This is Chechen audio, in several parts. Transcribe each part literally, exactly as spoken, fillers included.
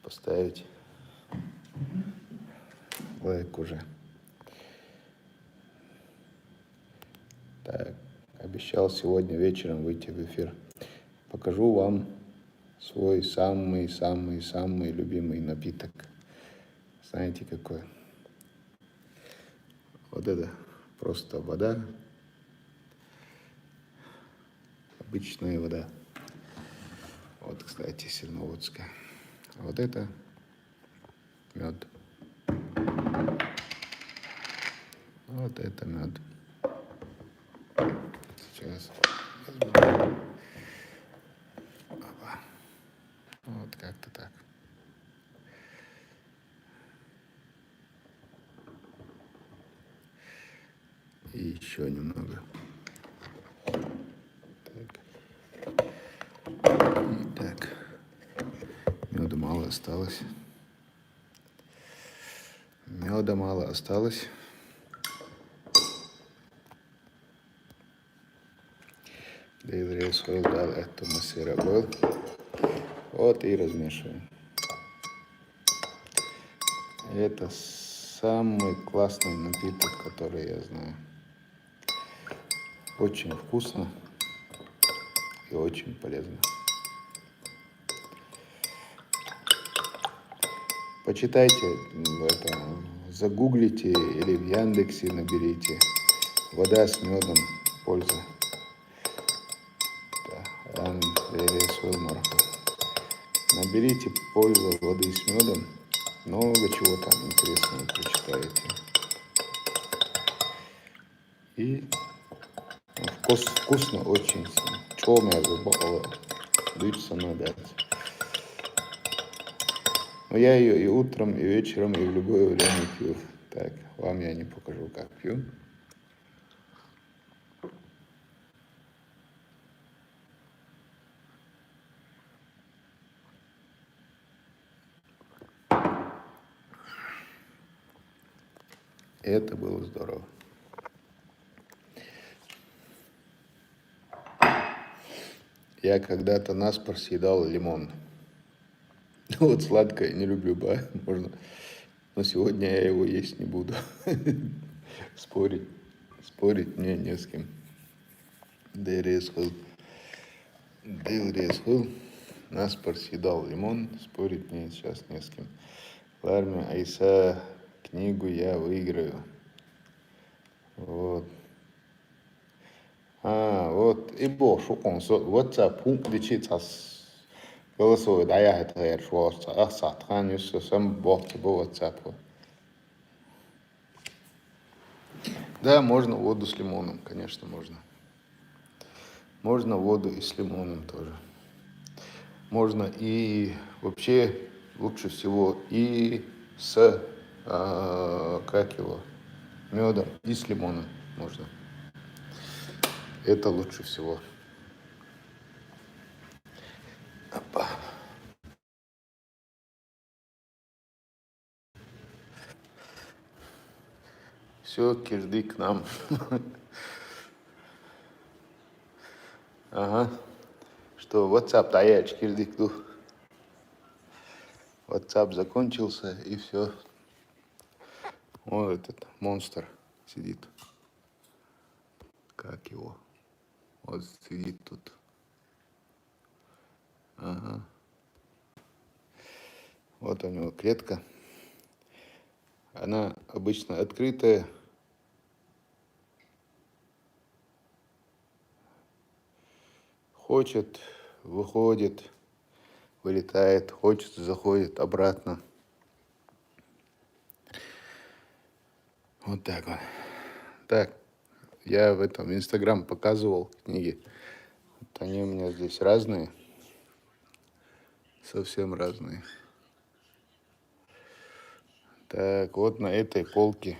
Поставить лайк уже. Так, обещал сегодня вечером выйти в эфир. Покажу вам свой самый-самый-самый любимый напиток. Знаете какой? Вот это просто вода. Обычная вода. Вот, кстати, серноводская. А вот это мед. Вот это мед. Сейчас. Опа. Вот как-то так. И еще немного. Так. И так. Меда мало осталось. Меда мало осталось. Дейл Рейс Ойл дал это массира был. Вот и размешиваем. Это самый классный напиток, который я знаю. Очень вкусно и очень полезно. Почитайте, м, это, загуглите или в Яндексе наберите. Вода с медом. Польза. Да, Андрей Соймарка. Наберите польза воды с медом. Много чего там интересного прочитаете. И вкус, вкусно очень. Чё у меня забыл? Дуть сама дать. Но я ее и утром, и вечером, и в любое время пью. Так, вам я не покажу, как пью. И это было здорово. Я когда-то наспор съедал лимон. Вот сладкое не люблю, ба, можно. Но сегодня я его есть не буду. Спорить, спорить мне не с кем. Дейл Рейс Ойл. Дейл Рейс Ойл. Наспор съедал лимон. Спорить мне сейчас не с кем. Ларми Айса, книгу я выиграю. Вот. А, вот, и бо, шукун, со, WhatsApp пункт дичи цас. Голосовой, да, я это, я шо, ах, сатхан, юсо, сам бо, бо WhatsApp. Да, можно воду с лимоном, конечно, можно. Можно воду и с лимоном тоже. Можно и вообще лучше всего и с, а, как его, медом, и с лимоном можно. Это лучше всего. Опа. Все, кирдик к нам. Ага. Что, WhatsApp, да, я кирдик, ду. WhatsApp закончился, и все. Вот этот монстр сидит. Как его? Вот сидит тут. Ага. Вот у него клетка. Она обычно открытая. Хочет, выходит, вылетает, хочет, заходит обратно. Вот так вот. Так, я в этом Instagram показывал книги. Вот они у меня здесь разные. Совсем разные. Так, вот на этой полке.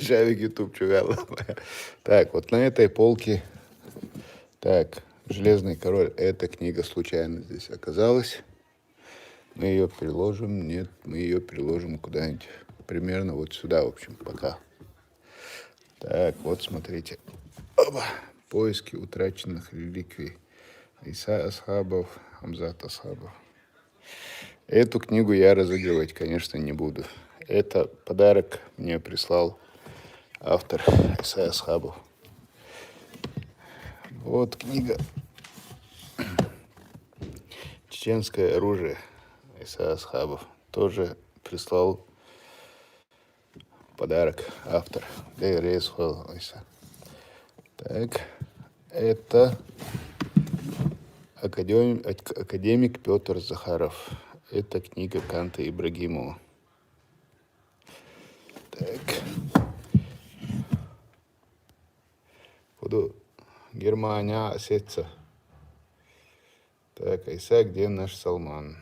Шавик YouTube, чё, вяло? Так, вот на этой полке. Так, «Железный король». Эта книга случайно здесь оказалась. Мы ее приложим. Нет, мы ее приложим куда-нибудь. Примерно вот сюда, в общем, пока. Так, вот смотрите. Оба. Поиски утраченных реликвий. Иса Асхабов, Хамзат Асхабов. Эту книгу я разыгрывать, конечно, не буду. Это подарок мне прислал автор Иса Асхабов. Вот книга «Чеченское оружие» Иса Асхабов. Тоже прислал подарок автор. Дей рейс хол Иса. Так, это академ- ак- академик Петр Захаров. Это книга Канта Ибрагимова. Так. Буду Германия, Осетия. Так, Иса, где наш Салман?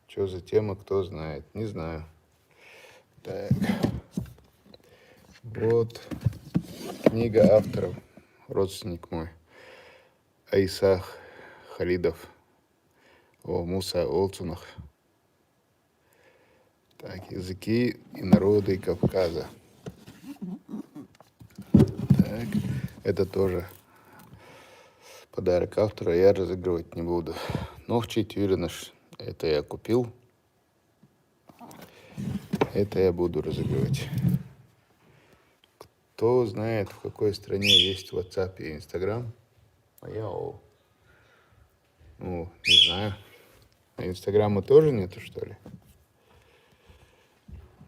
Что за тема, кто знает? Не знаю. Так. Вот книга авторов, родственник мой. Айса Халидов. О, Муса Олцунах. Так, языки и народы Кавказа. Так, это тоже подарок автора, я разыгрывать не буду. Нохчий тюринаш, это я купил. Это я буду разыгрывать. Кто знает, в какой стране есть WhatsApp и Instagram? А я, о. Ну, не знаю. А Инстаграма тоже нету, что ли?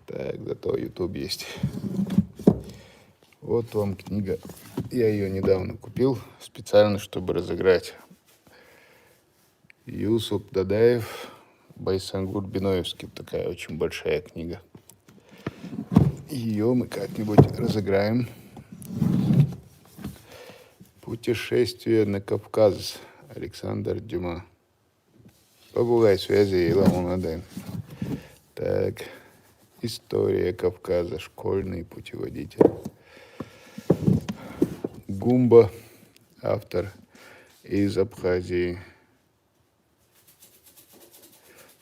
Так, зато YouTube есть. Вот вам книга. Я ее недавно купил специально, чтобы разыграть. Юсуп Дадаев, Байсангур Биноевский. Такая очень большая книга. Ее мы как-нибудь разыграем. Путешествие на Кавказ. Александр Дюма. Попугай связи и ламонаден. Так. История Кавказа. Школьный путеводитель. Гумба. Автор из Абхазии.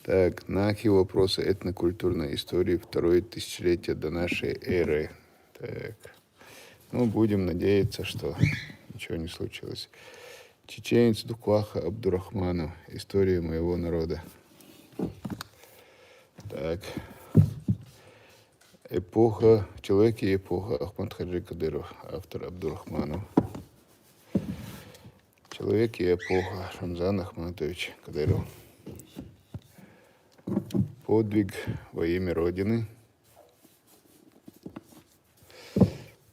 Так, Нахи. Вопросы этнокультурной истории второе тысячелетие до нашей эры. Так. Ну, будем надеяться, что ничего не случилось. Чеченец Дукваха Абдурахманов. История моего народа. Так. Эпоха, человек и эпоха. Ахмад Хаджи Кадыров. Автор Абдурахманов. Человек и эпоха. Рамзан Ахматович Кадыров. Подвиг во имя Родины.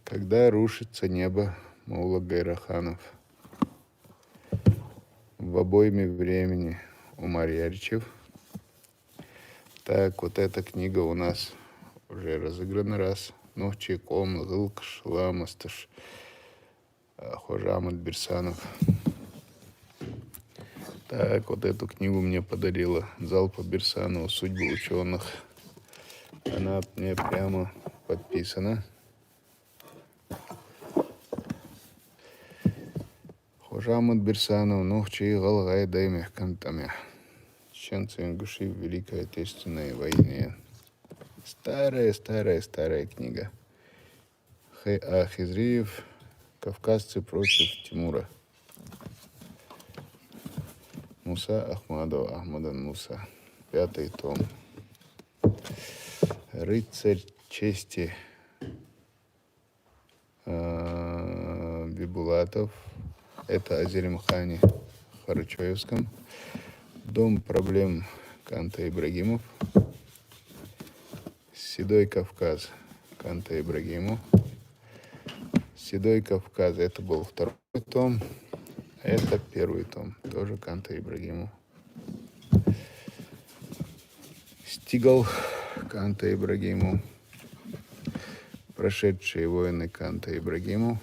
Когда рушится небо. Маула Гайраханов. В обойме времени. Умар Яричев. Так, вот эта книга у нас уже разыграна раз. Нохчий коомнук ылкыш, ыламыстыш. Хожамыт Бирсанов. Так, вот эту книгу мне подарила Залпа Бирсанова «Судьбы ученых». Она мне прямо подписана. Хожамыт Бирсанов. Нохчий, гъалгъай, дай мехкан тӏамя. Чеченцы, ингуши в Великой Отечественной войне. Старая, старая, старая книга. Х. А. Хизриев. Кавказцы против Тимура. Муса Ахмадов, Ахмадан Муса. Пятый том. Рыцарь чести. А, Бибулатов. Это о Зелимхане Харачоевском. Дом проблем. Канта Ибрагимов. Седой Кавказ. Канта Ибрагимов. Седой Кавказ. Это был второй том. Это первый том. Тоже Канта Ибрагимов. Стигал. Канта Ибрагимов. Прошедшие войны. Канта Ибрагимов.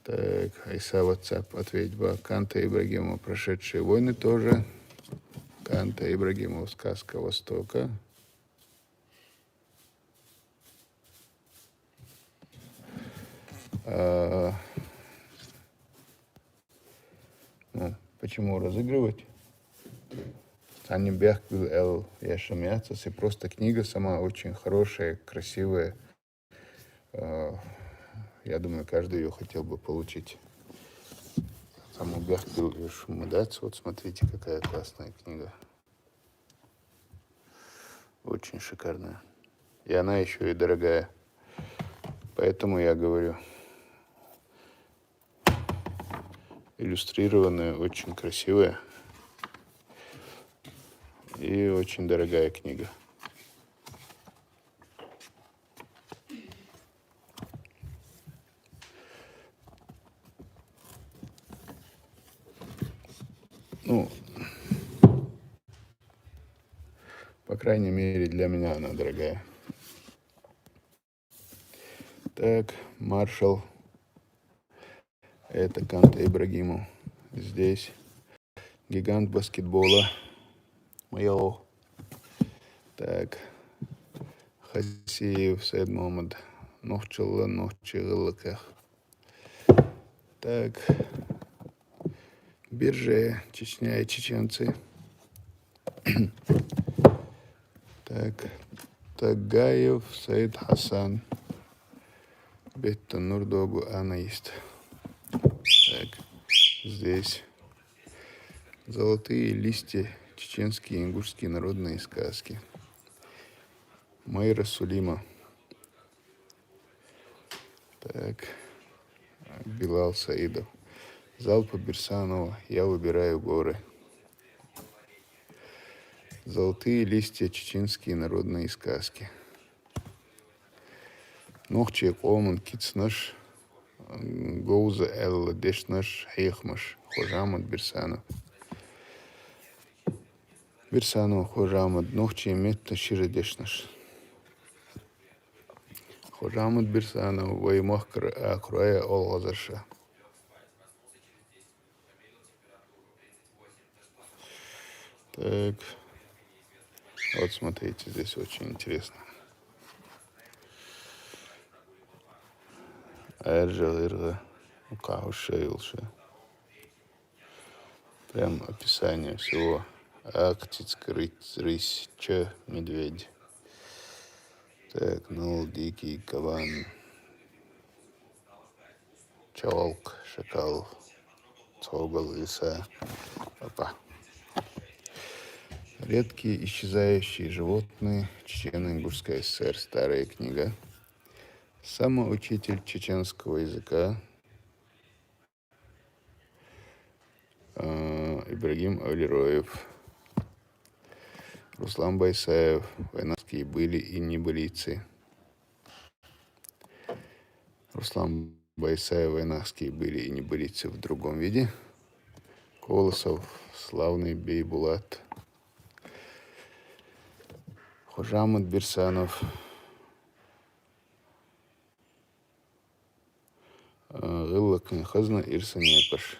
Так, Айса, WhatsApp, ответь, ба. Канта Ибрагимова. Прошедшие войны тоже. Канта Ибрагимова. Сказка Востока. А, ну, почему разыгрывать? Они бяхкыл эл яшамятся. Просто книга сама очень хорошая, красивая. А, Я думаю, каждый ее хотел бы получить. Там у Бяхтил Шумадац, вот смотрите, какая классная книга. Очень шикарная. И она еще и дорогая. Поэтому я говорю, иллюстрированная, очень красивая и очень дорогая книга. Ну, по крайней мере, для меня она дорогая. Так, Маршал. Это Канте Ибрагимов. Здесь гигант баскетбола. Мое. Так. Хасиев Саид Мухаммад. Нохчалла, нохчи гылыках. Так. Биржа, Чечня и чеченцы. Так. Тагаев Саид Хасан. Бетта Нурдогу анаист. Так. Здесь. Золотые листья. Чеченские и ингушские народные сказки. Майра Сулима. Так. Билал Саидов. Залпа Бирсанова. Я выбираю горы. Золотые листья. Чеченские народные сказки. Нохчи къоман кицнаш, говза элла дешнаш, хьехмаш. Хожамат Бирсанов. Бирсанов Хожамат. Нохчи метта шира дешнаш. Хожамат Бирсанов. Вай махкар акрая олгазарша. Так. Вот смотрите, здесь очень интересно. Эржа, эржа. Кауши, улши. Прям описание всего. Ак, цицка, рысь, рысь, чё, медведь. Так, ну, дикий кабан. Чолк, шакал. Цогал, лиса. Опа. Редкие исчезающие животные. Чечено-Ингушская ССР. Старая книга. Самоучитель чеченского языка. Ибрагим Алироев. Руслан Байсаев. Войнахские были и небылицы. Руслан Байсаев. Войнахские были и небылицы в другом виде. Колосов. Славный Бейбулат. Хожамат Бирсанов. Гыллакын хазна ирсанепаш.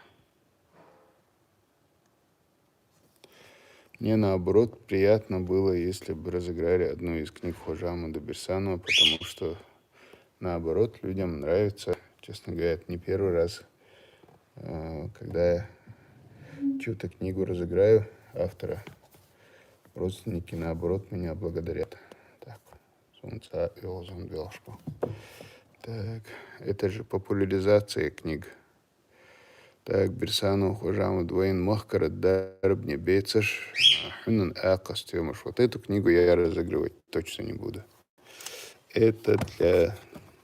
Мне, наоборот, приятно было, если бы разыграли одну из книг Хожамада Бирсанова, потому что, наоборот, людям нравится. Честно говоря, это не первый раз, когда я чью-то книгу разыграю автора. Родственники, наоборот, меня благодарят. Так, солнце и озон велшку. Так, это же популяризация книг. Так, Бирсанов Хожамат. Войн махкара дарбни бецаш, хунан акас тёмаш. Вот эту книгу я разыгрывать точно не буду. Это для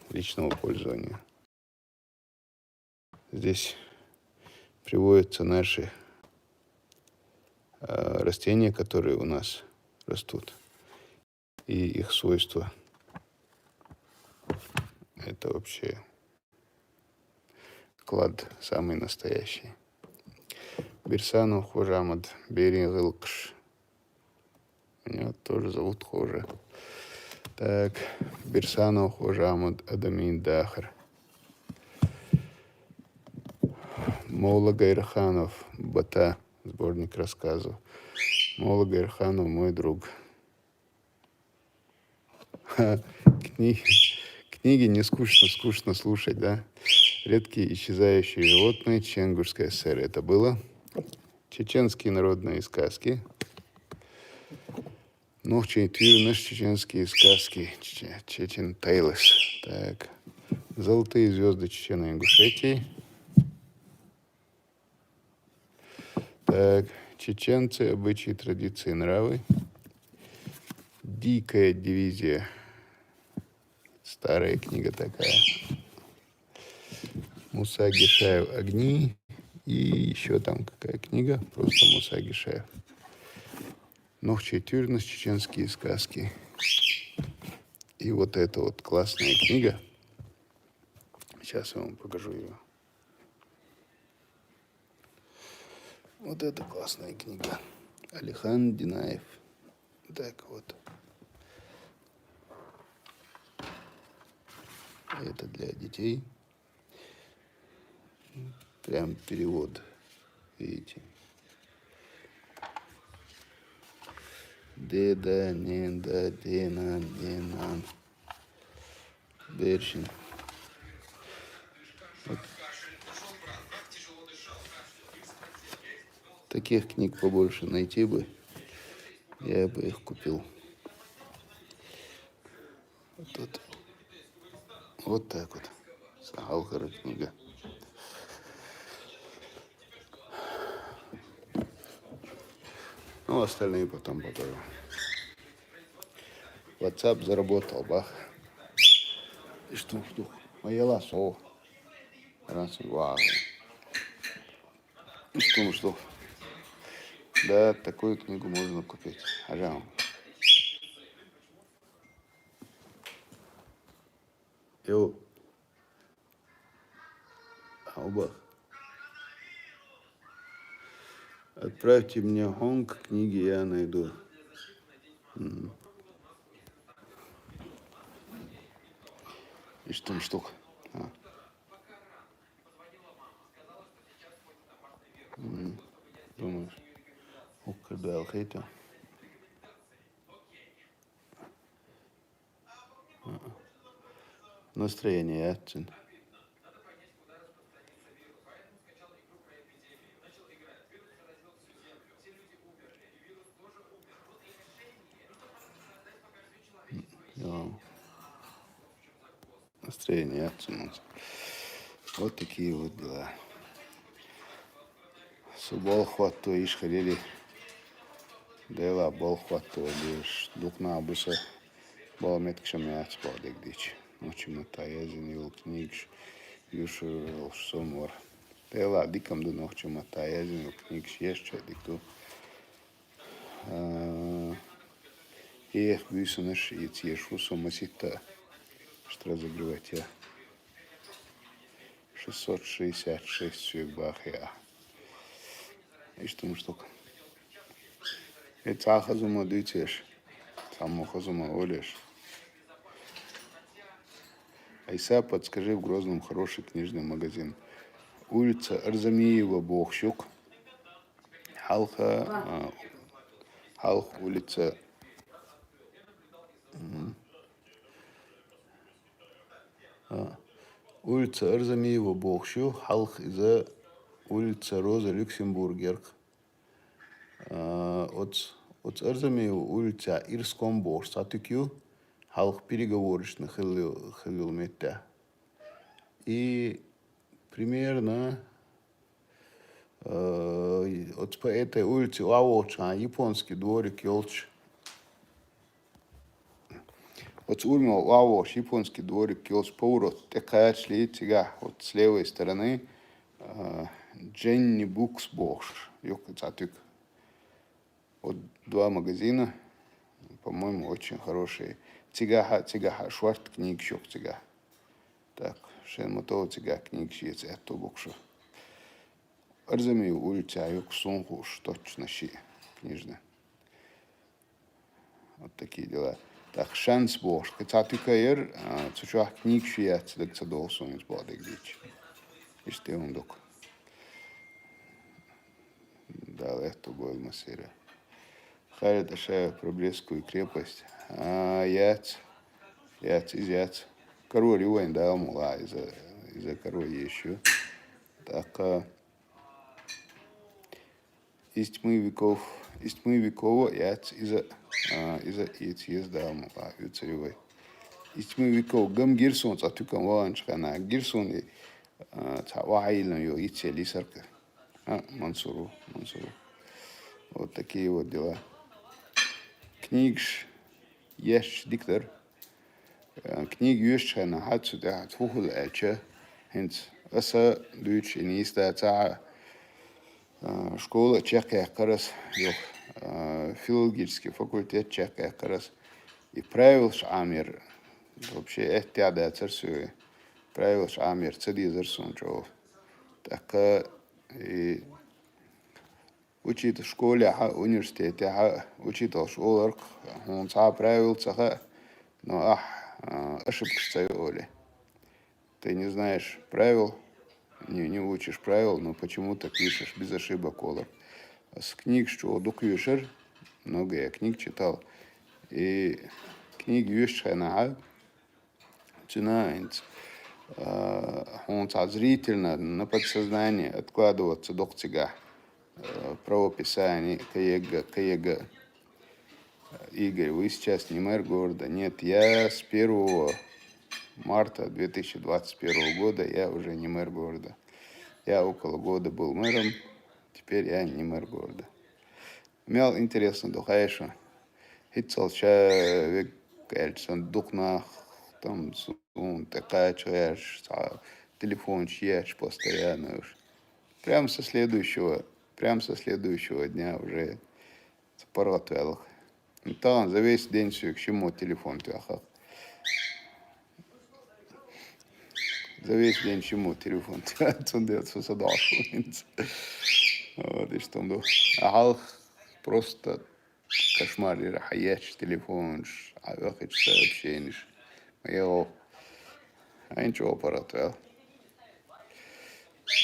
личного пользования. Здесь приводятся наши растения, которые у нас растут, и их свойства. Это вообще клад самый настоящий. Бирсанов Хожамат. Берин Гылкш. Меня тоже зовут Хожа. Так, Бирсанов Хожамат. Адамин Дахар. Мола Гайрханов. Бата. Сборник рассказов. Мола Гайрханов. Мой друг. Книги, книги не скучно, скучно слушать, да? Редкие исчезающие животные. Чечено-Ингушская ССР. Это было. Чеченские народные сказки. Нохчи тюрнаш. Чеченские сказки. Чечен Тейлос. Так. «Золотые звезды Чечено-Ингушетии». Так, «Чеченцы. Обычаи, традиции, нравы». «Дикая дивизия». Старая книга такая. Муса Гешаев «Огни». И еще там какая книга, просто Муса Гешаев. «Нохчий тюрнус. Чеченские сказки». И вот эта вот классная книга. Сейчас я вам покажу ее. Вот это классная книга. Алихан Динаев. Так вот. Это для детей. Прям перевод. Видите? Деда, неда, денан, денан. Бершин. Вот. Таких книг побольше найти бы, я бы их купил. Вот тут. Вот так вот. Сахалкара книга. Ну, остальные потом покажу. WhatsApp заработал, бах. И что, что? Моя ласо. Раз, вау. И что, что? Да, такую книгу можно купить. Ажам. Йо. Алба. Отправьте мне Honk книги, я найду. М. И что там штук? А. М. Думаешь? Укр дал хейта. Настроение яцин. Настроение яцин. Вот такие вот дела. Субол хватто иш халили. Дела бол хватто лиш. Духна буса. Бол меткшам яц бол дегдич. Ночи мата язин юл книгш. Юшур сомор. Дела дикам ду ночи мата язин юл книгш. Еш чай дикту. Эх, бюсанаш и цешу сомасита. Что разогревать я? Шестьсот шестьдесят шесть сюек бахия. И что мы штук? И цаха зума дытеш. Самоха зума олеш. Айса, подскажи, в Грозном хороший книжный магазин. Улица Арзамиева, Бохщук. Халха, а, Халх улица. М. А, улица Арзамиева, Бохщу, Халх иза улица Роза Люксембургерк. А, оц, оц Арзамиева улица Ирском Бохш, сатыкю, Халх переговорочный хылил, хылил метта. И примерно, э, вот по этой улице Лавочка, японский дворик ёлч. Вот урмел Лавош, японский дворик ёлч, поворот, текачли, тига, вот с левой стороны, э, Дженни Букс Бохш, юк цатюк. Вот два магазина, по-моему, очень хорошие. Тигаха, тигаха, шварт книг щук тига. Так, шен мотол тига книг щец, это букшу. Арзамиева улица, юк сунхуш, точно щи книжный. Вот такие дела. Так, шанс Бохш. Кыца тюкаер, а, цучах книг щец, дак ца дол сунец бадык дич. Иште ундук. Да, это был масира. Харит Ашаев про Брестскую крепость. А, яц. Яц, из яц. Король Иван, да, мула, из-за, из-за король ещё. Так, а, из тьмы веков, из тьмы векова яц, из-за, а, из-за, яц, яц, да, мула, яц, Иван. итму виков гам гирсун цӀа туькан вагӀанчхана гирсун и, а, цхьа вахьайлан йо ицел исарка. А, Мансуру, Мансуру. Вот такие вот дела. Книгаш еш диктор. Э, книга йоьшучхьана хьа цу тӀехь фу хул аьлча, хӀинца аса дуьйцуш и нийса дац, а, школа чекхъяьккхар ас, юха, а, филологический факультет чекхъяьккхар ас. И правилаш Ӏамер, вообще, эттехь дацар соьга. Правилаш Ӏамер ца дезар суна чӀогӀа. ТӀаккха и учитель школехьа, университетехьа, учителаш оларх, хьуна цхьа правил ца хаьа, но ахь, а, ошибкаш ца йо оле. Ты не знаешь правил, не, не учишь правил, но почему-то пишешь без ошибок олар. Ас книгаш чӀогӀа дукха йоьшар, много я книг читал. И книга йоьшучхьана хьа, цуьнан хӀинца, а, хьуна цхьа зрительно, на подсознание откладываться доккха цигахь, а, правописание, кхиегга, кхиегга. Игорь, вы сейчас не мэр города. Нет, я с первого марта две тысячи двадцать первого года, я уже не мэр города. Я около года был мэром, теперь я не мэр города. Мел интересно ду, хьаьша. ХӀинццалц ша век аьлча сан дукха нах там суна тӀе кхача гӀерташ, цхьа телефонаш еш постоянно уж. Прям со следующего, прям со следующего дня уже паргӀатваьлла. Тахана за весь день соьга шиммо телефон тоьхна. За весь день шиммо телефон тоьхна, цундела цо са дош ву хӀинца. Вот, иштта ду. А хьалха просто кошмар яра, хьаеча телефонаш, хьаоьхуча сообщениш. Ма яхо. Хьайн чӀогӀа паргӀатваьлла.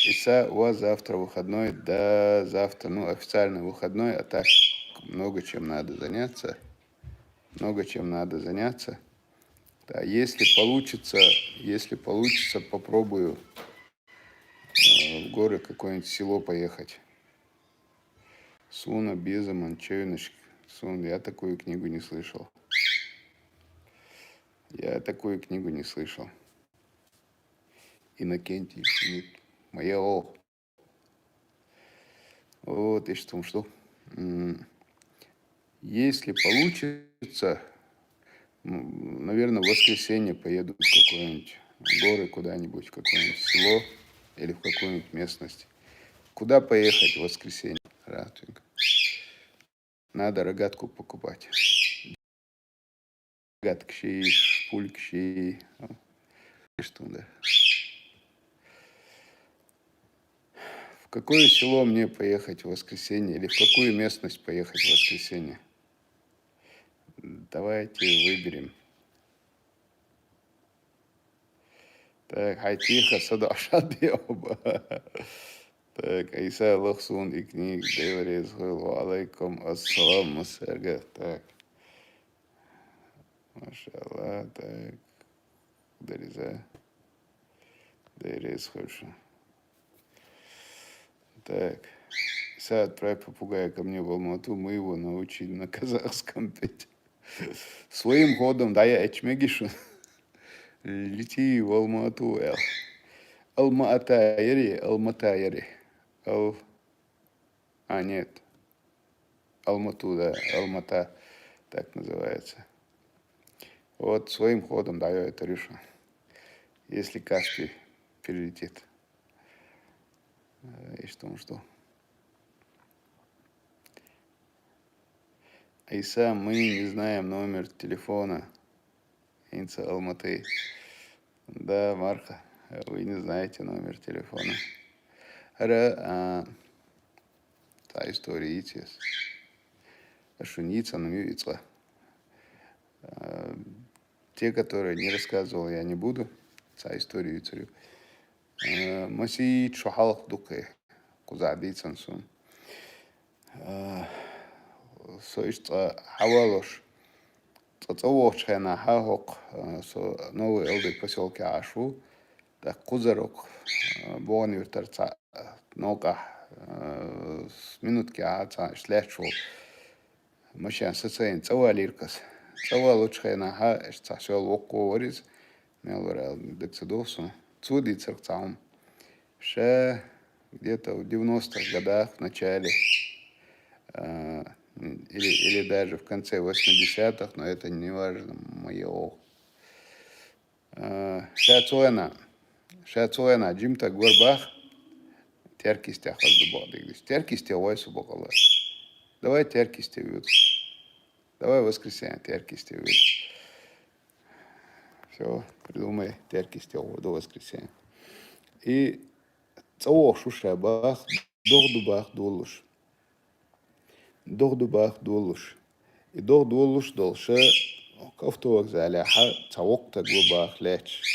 Иса, у вас завтра выходной? Да, завтра, ну, официально выходной, а так много чем надо заняться. Много чем надо заняться. Да, если получится, если получится, попробую, э, в горы, какое-нибудь село поехать. Суна безаман чевнаш. Сун, я такую книгу не слышал. Я такую книгу не слышал. Иннокентий Шмидт. Ма яхо. Вот, иштта хӀумаш ду. М, если получится, м, наверное, в воскресенье поеду в какое-нибудь горы куда-нибудь, в какое-нибудь село или в какую-нибудь местность. Куда поехать в воскресенье? Ратник. Надо рогатку покупать. Рогатка ши, шпулька ши. Что, да. В какое село мне поехать в воскресенье? Или в какую местность поехать в воскресенье? Давайте выберем. Так, хьай тихо, садо ашадиоба. Так, Иса лохсун и книг, Дела реза хуьлда, ва алайкум ассалам, массаьрга. Так. Машалла, так. Дариза. Дела реза хуьлда шун. Так. Иса, отправь попугая ко мне в Алмату, мы его научим на казахском петь. Своим ходом дӀаяхьа мегий шуна? Лети в Алмату, аьлла. Алма-Ата яри, Алмата яри. Ал-, а, нет. Алмату, да, Алмата так называется. Вот своим ходом дӀаяхьа, Рюша. Если Каспий перелетит. Э, и что, что? Иса, мы не знаем номер телефона. ХӀинца Алматы. Да, Марха, вы не знаете номер телефона. ХӀара, а, цхьа истори йийцар. Ас шуна йийцар, но ю и цкъа. А, те, которые не рассказывал, я не буду. Цхьа истори йийцар ю. Э, масийтта шу хьалха дукха кхузахь дийцина суна. Э, со иштта цкъа хьавалош, цкъа цӀа вогӀучу хенахь хӀокху, э, со Новый Элдый посёлке Ӏаш ву. ТӀаккха кхузара хӀокху, э, богӀан-юьртара цхьа, э, новкъахь, э, с-, минуткехь цхьа иштта лаьтташ волу машен сацийна цӀа валийра аса. цӀа валучу хенахь, иштта цхьа шел воккхо вара иза, мел вара аьлла, дага ца догӀу суна. Цо дийцарх цхьа хӀума. Ша где-то в девяностых годах в начале, а, или, или даже в конце восьмидесятых, но это не важно, моё. А, ша цу хенахь, ша цу хенахь жимтаг вара бах, Теркйистехь хаза ду бакъдерг дийцича. Теркйисте вой со бакъалла. Давай Теркйисте вуьйцу. Давай воскресенье Теркйисте вуьйцу. Всё, придумай, Теркйисте гӀур ду воскресенье. И цӀа вогӀуш ву ша бах, догӀа ду бах долалуш. ДогӀа ду бах долалуш. И догӀа долалуш долуш, автовокзалехь цхьа воккха стаг ву бах лаьтташ.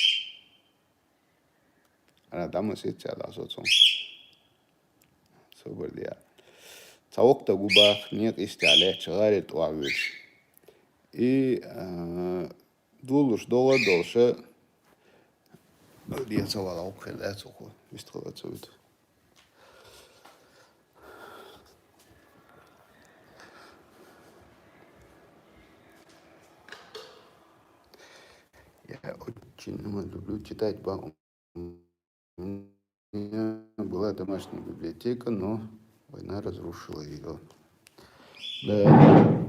Ана дӀа ма сецци дӀа соцу. Собар де. Цхьа воккха стаг ву бах, некъа йистехь лаьтташ, гӀаре тӀе охьавоьдуш. И, а, долалуш догӀа долуш, де ца вала воккха хир дац вукхо, вистхила ца вуьту. Я очень люблю читать, ба-, у меня была домашняя библиотека, но война разрушила её. Да.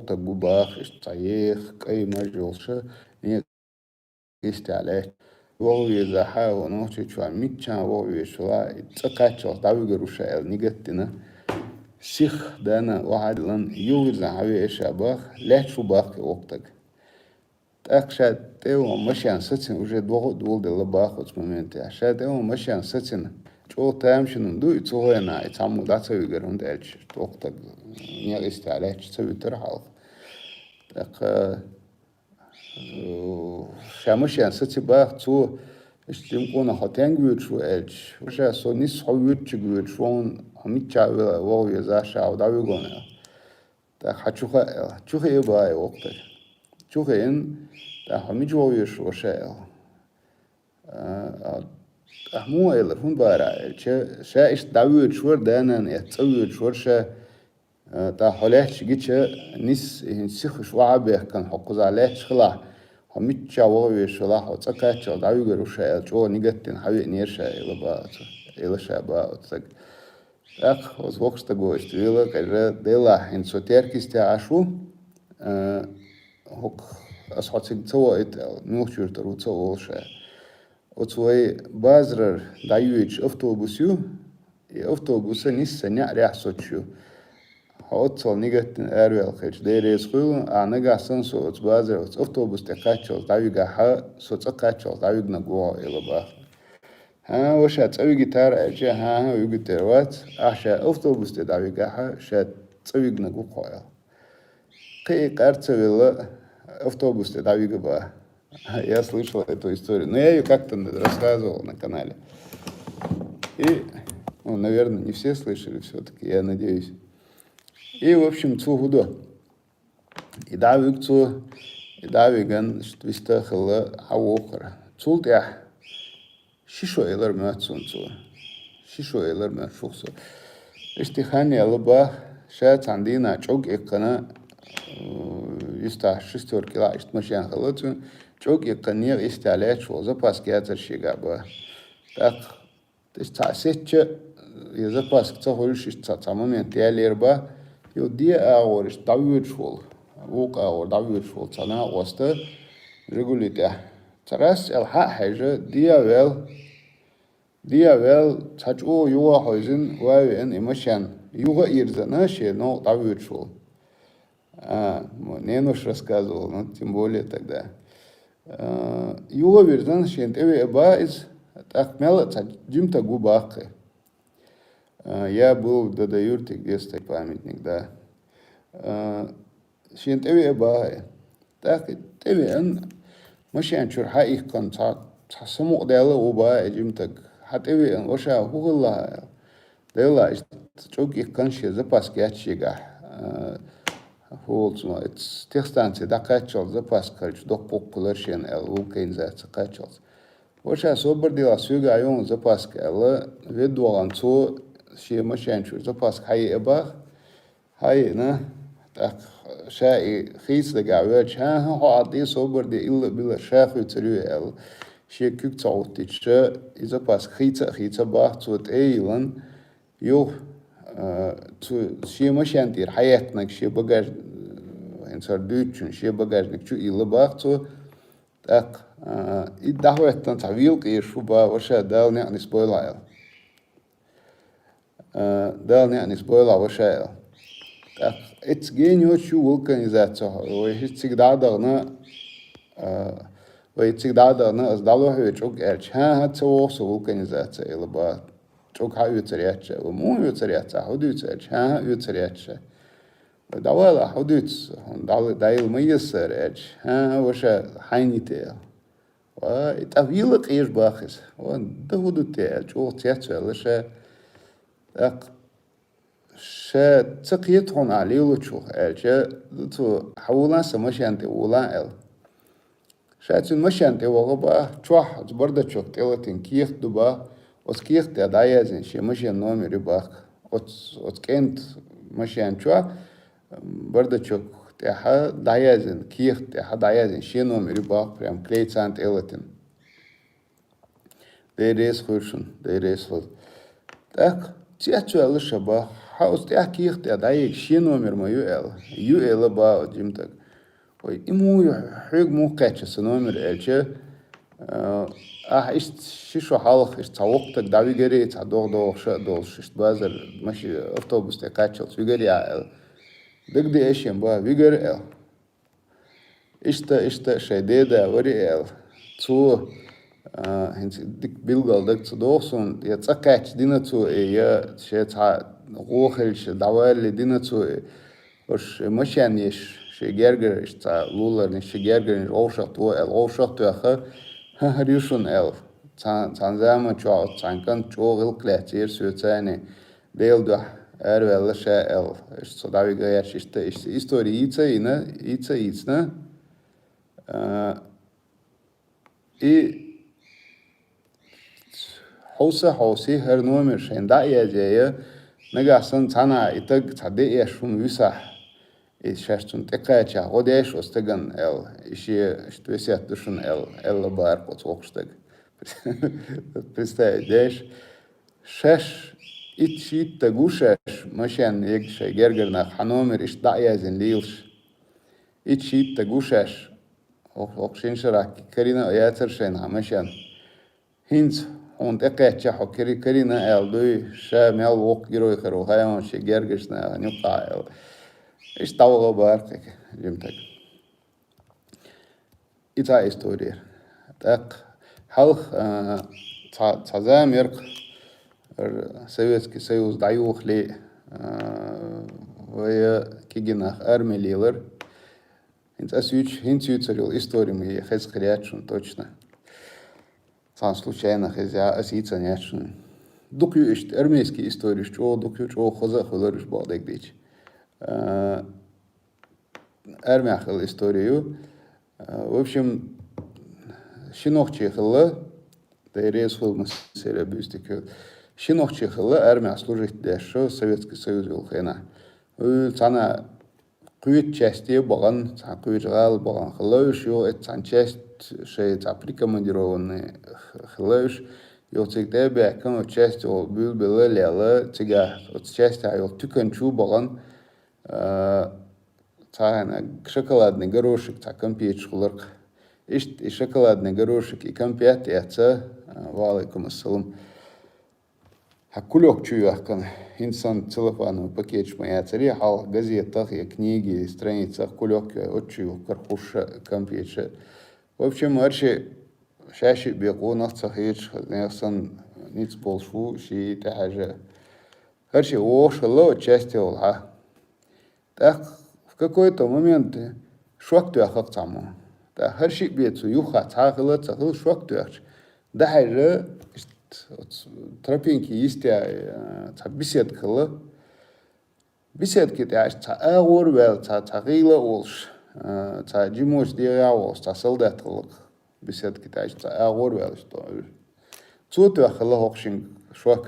Стаг ву бах, иштта цхьа еха, кӀай-маж йолуш, некъа йистехь лаьтташ. ВогӀа везахь, вон нохчийчохь миччахьа вогӀа везаш велахь, цӀа кхаччалц дӀавигар ву ша аьлла нигат дина. Сих дана охьадиллина, юха вирзина хьан веа ша бах, лаьтташ ву бах и воккха стаг. ТӀаккха ша тӀе а вахана машен сацина, уже догӀа а доладелла бах оцу моментехь. Ша тӀе а вахана машен сацина, чӀогӀа тамашийна ду и цу хенахь, и цхьаммо дӀа ца вигар, хӀунда аьлча воккха стаг некъа йистехь лаьтташ ца витара хьалха. ТӀаккха, э, ша машен саци бах цо, иштта жима къонах, хьо стенга воьдуш ву аьлча, ша со нисса хьо воьдучуьнга воьдуш ву, хьо миччахьа вела вогӀа везахь, ша хьо дӀавигон аьлла. ТӀаккха хьан чу хаьа аьлла. Чу хиъна бах и воккха стаг. Чу хиъна, тӀаккха хьо мича вогӀа везаш ву ша аьлла. А, а, тӀаккха муха элира, хӀунда бара аьлча, ша иштта дӀавоьдуш вара, да-нана эцна цӀа воьдуш вара ша, а, тӀаккха хьо лаьтташ гича, нисса, и хӀинца сихуш охьа а баьхкина, хьо кхузахь лаьтташ хилахь, хьо миччахьа вогӀа везаш велахь, хьо цӀа кхаччалц дӀавигар ву ша аьлла, чӀогӀа нигат дина хьан веанера ша аьлла бах оцу, аьлла ша бах оцу стага. ТӀаккха оцу воккхачу стага иштта вела, кхерра, делахь, хӀинца со Теркйистехь Ӏаш ву, а, хӀокху, аса хьо цига ца ваийта аьлла, муьлхачу юьртара ву ца олуш аьлла. Оцу вай базарара дӀайоьдуш автобус ю, и автобуса нисса неӀарехь соцуш ю. Хьо оццул нигат дина араваьлла хилча, Дела реза хуьлда, ахьа нагахь санна со оцу базара оцу автобус тӀе кхаччалц дӀавигахь, со цӀа кхаччалц дӀавигнарг ву хьо, аьлла бах. ХӀан, ваша, цӀа вигитара аьлча, хӀан-хӀа, вигитар вац, ахьа ша автобус тӀе дӀавигахь, ша цӀа вигнарг ву хьо аьлла. Кхин а къар ца велла, автобус тӀе дӀавига бах. Я слышал эту историю, но я её как-то рассказывал на канале. И, ну, наверное, не все слышали всё-таки, я надеюсь. И, в общем, цо хӀун до? И дӀавига цо, и дӀавиган, виста хилла хьан вокхар. Цул тӀаьхьа ши шо элар моьтту суна цо. Ши шо элар моьтту шух со. Иштта хан яьлла бах, ша цхьана дийнахь чӀог иккхина, э, юьстахь шестёрки лаьа, иштта машен хилла цуьнан, чӀог иккхина некъа йистехь лаьтташ волу запаска яцара шегахь бах. ТӀаккха Иштта цхьа сецча, я запаска ца хуьлуш, иштта цхьа, цхьа момент ялера бах, юха де агӀор иштта дӀавоьдуш волу, вукху агӀор дӀавоьдуш волу цхьа накъост Жигули тӀехь. Цхьа раз аьлла хьа а хьаьжна, де а ваьлла, де а ваьлла, цхьа чӀогӀа юха а хьойзина, ван а веана и машен, юха а йирзина шен новкъа дӀавоьдуш волу. А, мо-, ненуш рассказывал, ну, тем более тогда. А, юха вирзина шена тӀевеа бах иза, тӀаккха мел а цхьа жимтаг ву бах кхин. А, я был в Дадаюрте, где стоит памятник, да. А, шена тӀевеа бах и. ТӀаккха тӀевеана, машен чуьра хьаиккхина цхьа, цхьа самукъадаьлла а ву бах и жимтаг. Хьан тӀевеана, ваша, хӀун хилла хьан аьлла. Делла, иштта чӀог иккхина шен запаска яц шегахь, а, хӀолцума, техстанци дӀакхаччалц запаска хилча, доккха гӀуллакх хилар шена аьлла, вукху кайнзаца кхаччалц. Ваша, собар делахь, соьгахь ю хьуна запаска аьлла, ведда вахана цо шен машен чуьра запаска хьаеа бах, хьайна, тӀаккха ша и хийца дагахь воьдуш, хӀан-хӀа, хьо Ӏа де, собар де, илла а билла, ша хуьйцур ю аьлла. Шен куьг ца гӀоттуьйтуш, и запас хийца а хийца, бах, цо тӀе а йиллина, юха, а, цу шен машен тӀера хьаеттинарг шен багаж-, хӀинца хӀара дуьйцучун шен багажник чу а йилла, бах, цо. ТӀаккха, а, и дӀахӀоьттина цхьа велакъежаш ву, бах, ваша, Дала некъ нисбойла аьлла. А, Дала некъ нисбойла, ваша, аьлла. ТӀаккха эцца гена йоцуш ю вулканизаци, вай хӀинца цига дӀа а дахана, а, вай цига дӀа а дахана, ас дӀалохь вай чӀуг аьлча, хӀан-хӀа, ца вогӀу со вулканизаци, аьлла, бах, чӀуг хьа оьцур яц ша. Вай муха оьцур яц, хьа хьо дуьйцу аьлча, хӀан-хӀа, оьцур яц ша. Вай дӀавала, хьо дуьйцу, хьуна дӀа-, дӀайилла ма еза ара аьлча, хӀан-хӀа, ваша, хьайна йита, аьлла. Ва, и тӀаккха велакъежаш, бах, иза. Ва, да хӀун ду те аьлла, чӀогӀа цецваьлла ша. ТӀаккха ша ца кхета хьуна ахь лелочух аьлча, цо, хьавола сан машен тӀе, вола, аьлла. Ша цуьнан машен тӀе ваха, бах, чохь оцу бардачок тӀелатийна кехат ду, бах, оцу кехат тӀехь дӀаяздина шен машенан номер ю, бах. Оцу, оцу кӀентан машен чохь бардачок тӀехь дӀаяздина, кехат тӀехь дӀаяздина шен номер ю, бах, прям клей царна тӀелатийна. Дела реза хуьлда шуна, Дела реза хуьлда. ТӀаккха цецваьлла ша, бах, хьан оцу тӀехь кехат тӀехь дӀаергаш шен номер ма ю аьлла. Ю, аьлла, бах, оцу жимчуьнга. Вай, и муха ю, хьоьга муха кхаьчна сан номер аьлча, а, ахь иштта ши шо хьалха иштта цхьа воккха стаг дӀавигар, цхьа догӀа-догӀуш а долуш, иштта базар, маши-, автобус тӀе кхаччалц вигар ахь аьлла. Дагадеа шен, бах, вигар аьлла. Иштта, иштта шайн деда вара аьлла. Цо, а, хӀинца дика билггал дага ца догӀу суна, я цӀа кхаьчча дина цо и, я шен цхьа гӀо хилча дӀавалале дина цо и. Уьш машен еш, шен гергара иштта цхьа луларнаш, шен гергарнаш вовшах то аьлла, вовшах а тоьхна, хӀан-хӀа, хӀара ю шуна аьлла. Цхьа-, цхьана заман чохь оцу цхьана кӀанта чӀогӀа гӀиллакх лаьцнера соьца, Делан дуьхьа араваьлла ша аьлла. Иштта со дӀавига гӀерташ, иштта, иштта истори йийца а йина, йийца а йийцина. А, и хьовса а хьовсий, хӀара номер шайна дӀа а язъяь, нагахь санна цхьанхьа и стаг цхьа де эшна хӀума висахь, и шаьш цунна тӀекхачахь, гӀо деш оцу стагана аьлла, и шен иштта весет ду шуна аьлла, аьлла бахара оцу воккхачу стага. Представить деш, шаьш итт-шийтта стаг ву шаьш, машен ега шайн гергара нах, хьан номер иштта дӀа а яздина лелаш. Итт-шийтта стаг ву шаьш, хӀокху, хӀокху шина шарахь карийна а яцара шайна хьан машен. ХӀинца хьуна тӀекхаьчча хьо кари-, карийна аьлла дуй, ша мел воккха герой хир ву, хьайна шен гергарчу нахана юккъехь аьлла. Иштта дӀаваха бахара кхин жимчуьнга. И цхьа истори яра. ТӀаккха хьалха, а, цхьа, цхьа зама яра-кх, р-, Советский Союз дӀаюхале, а, вай кегий нах арми лелара. ХӀинца ас юьйцу-, хӀинца юьйцур йолу истори ма хеза хир яц шуна точно. Цхьана случайно хеза, ас йийцина яц шуна. Дукха ю иштта, армейский историш чӀогӀа дукха ю, чӀогӀа хаза а хуьлура уьш, бакъдерг дийцича. А, армехь хилла истори ю. А, в общем, ши нохчи хилла, Дела реза хуьлда массеран а буьйса дика. Ши нохчи хилла армехь служить деш, Советский Союз йолу хенахь. Уьш цхьана кхечу часте бахана, цхьана кхечу гӀала бахана хилла уьш, юха эццхьана часть шайн цхьа прикомандированный хилла уьш. Юха цига тӀе а баьхкина, оцу часть йолу буьйлабелла а лелла, цигахь оцу частехь йолу туькан чу бахана, а, цхьана шоколадный горошек, цхьа кампеташ хуьлура-кх. Иштта и шоколадный горошек, и кампет а эцна, а, ва Ӏалайкум ассалам, хьан кулек чу йоьхкина, хӀинца санна целлофановый пакеташ ма яцара, хьалха газетах я книги страницах кулек йой, оцу чу юхкура хӀуш а, кампеташ а. В общем, хӀара шиъ, шаьш шиъ бен къонах ца хеташ, нехан санна ницкъ болуш ву, шиъ тӀехьажа. ХӀара шиъ вогӀуш хилла оцу часте волу хьан. ТӀаккха в какой-то момент шок тоьхна-кх цхьаммо. ТӀаккха хӀара шиъ бен цу юххехь цхьа а хилла а ца хилла, шок тоьхча, дӀахьаьжча, иштта оцу тропинки йистехь, э, цхьа беседка хилла. Беседки тӀехь иштта цхьа агӀор а ваьлла, цхьа, цхьа гӀийла а волуш, э, цхьа жимачу дегӀехь а волуш, цхьа солдат хилла-кх беседки тӀехь иштта цхьа агӀор а ваьлла иштта. Цо тоьхна хилла хӀокху шинга шок.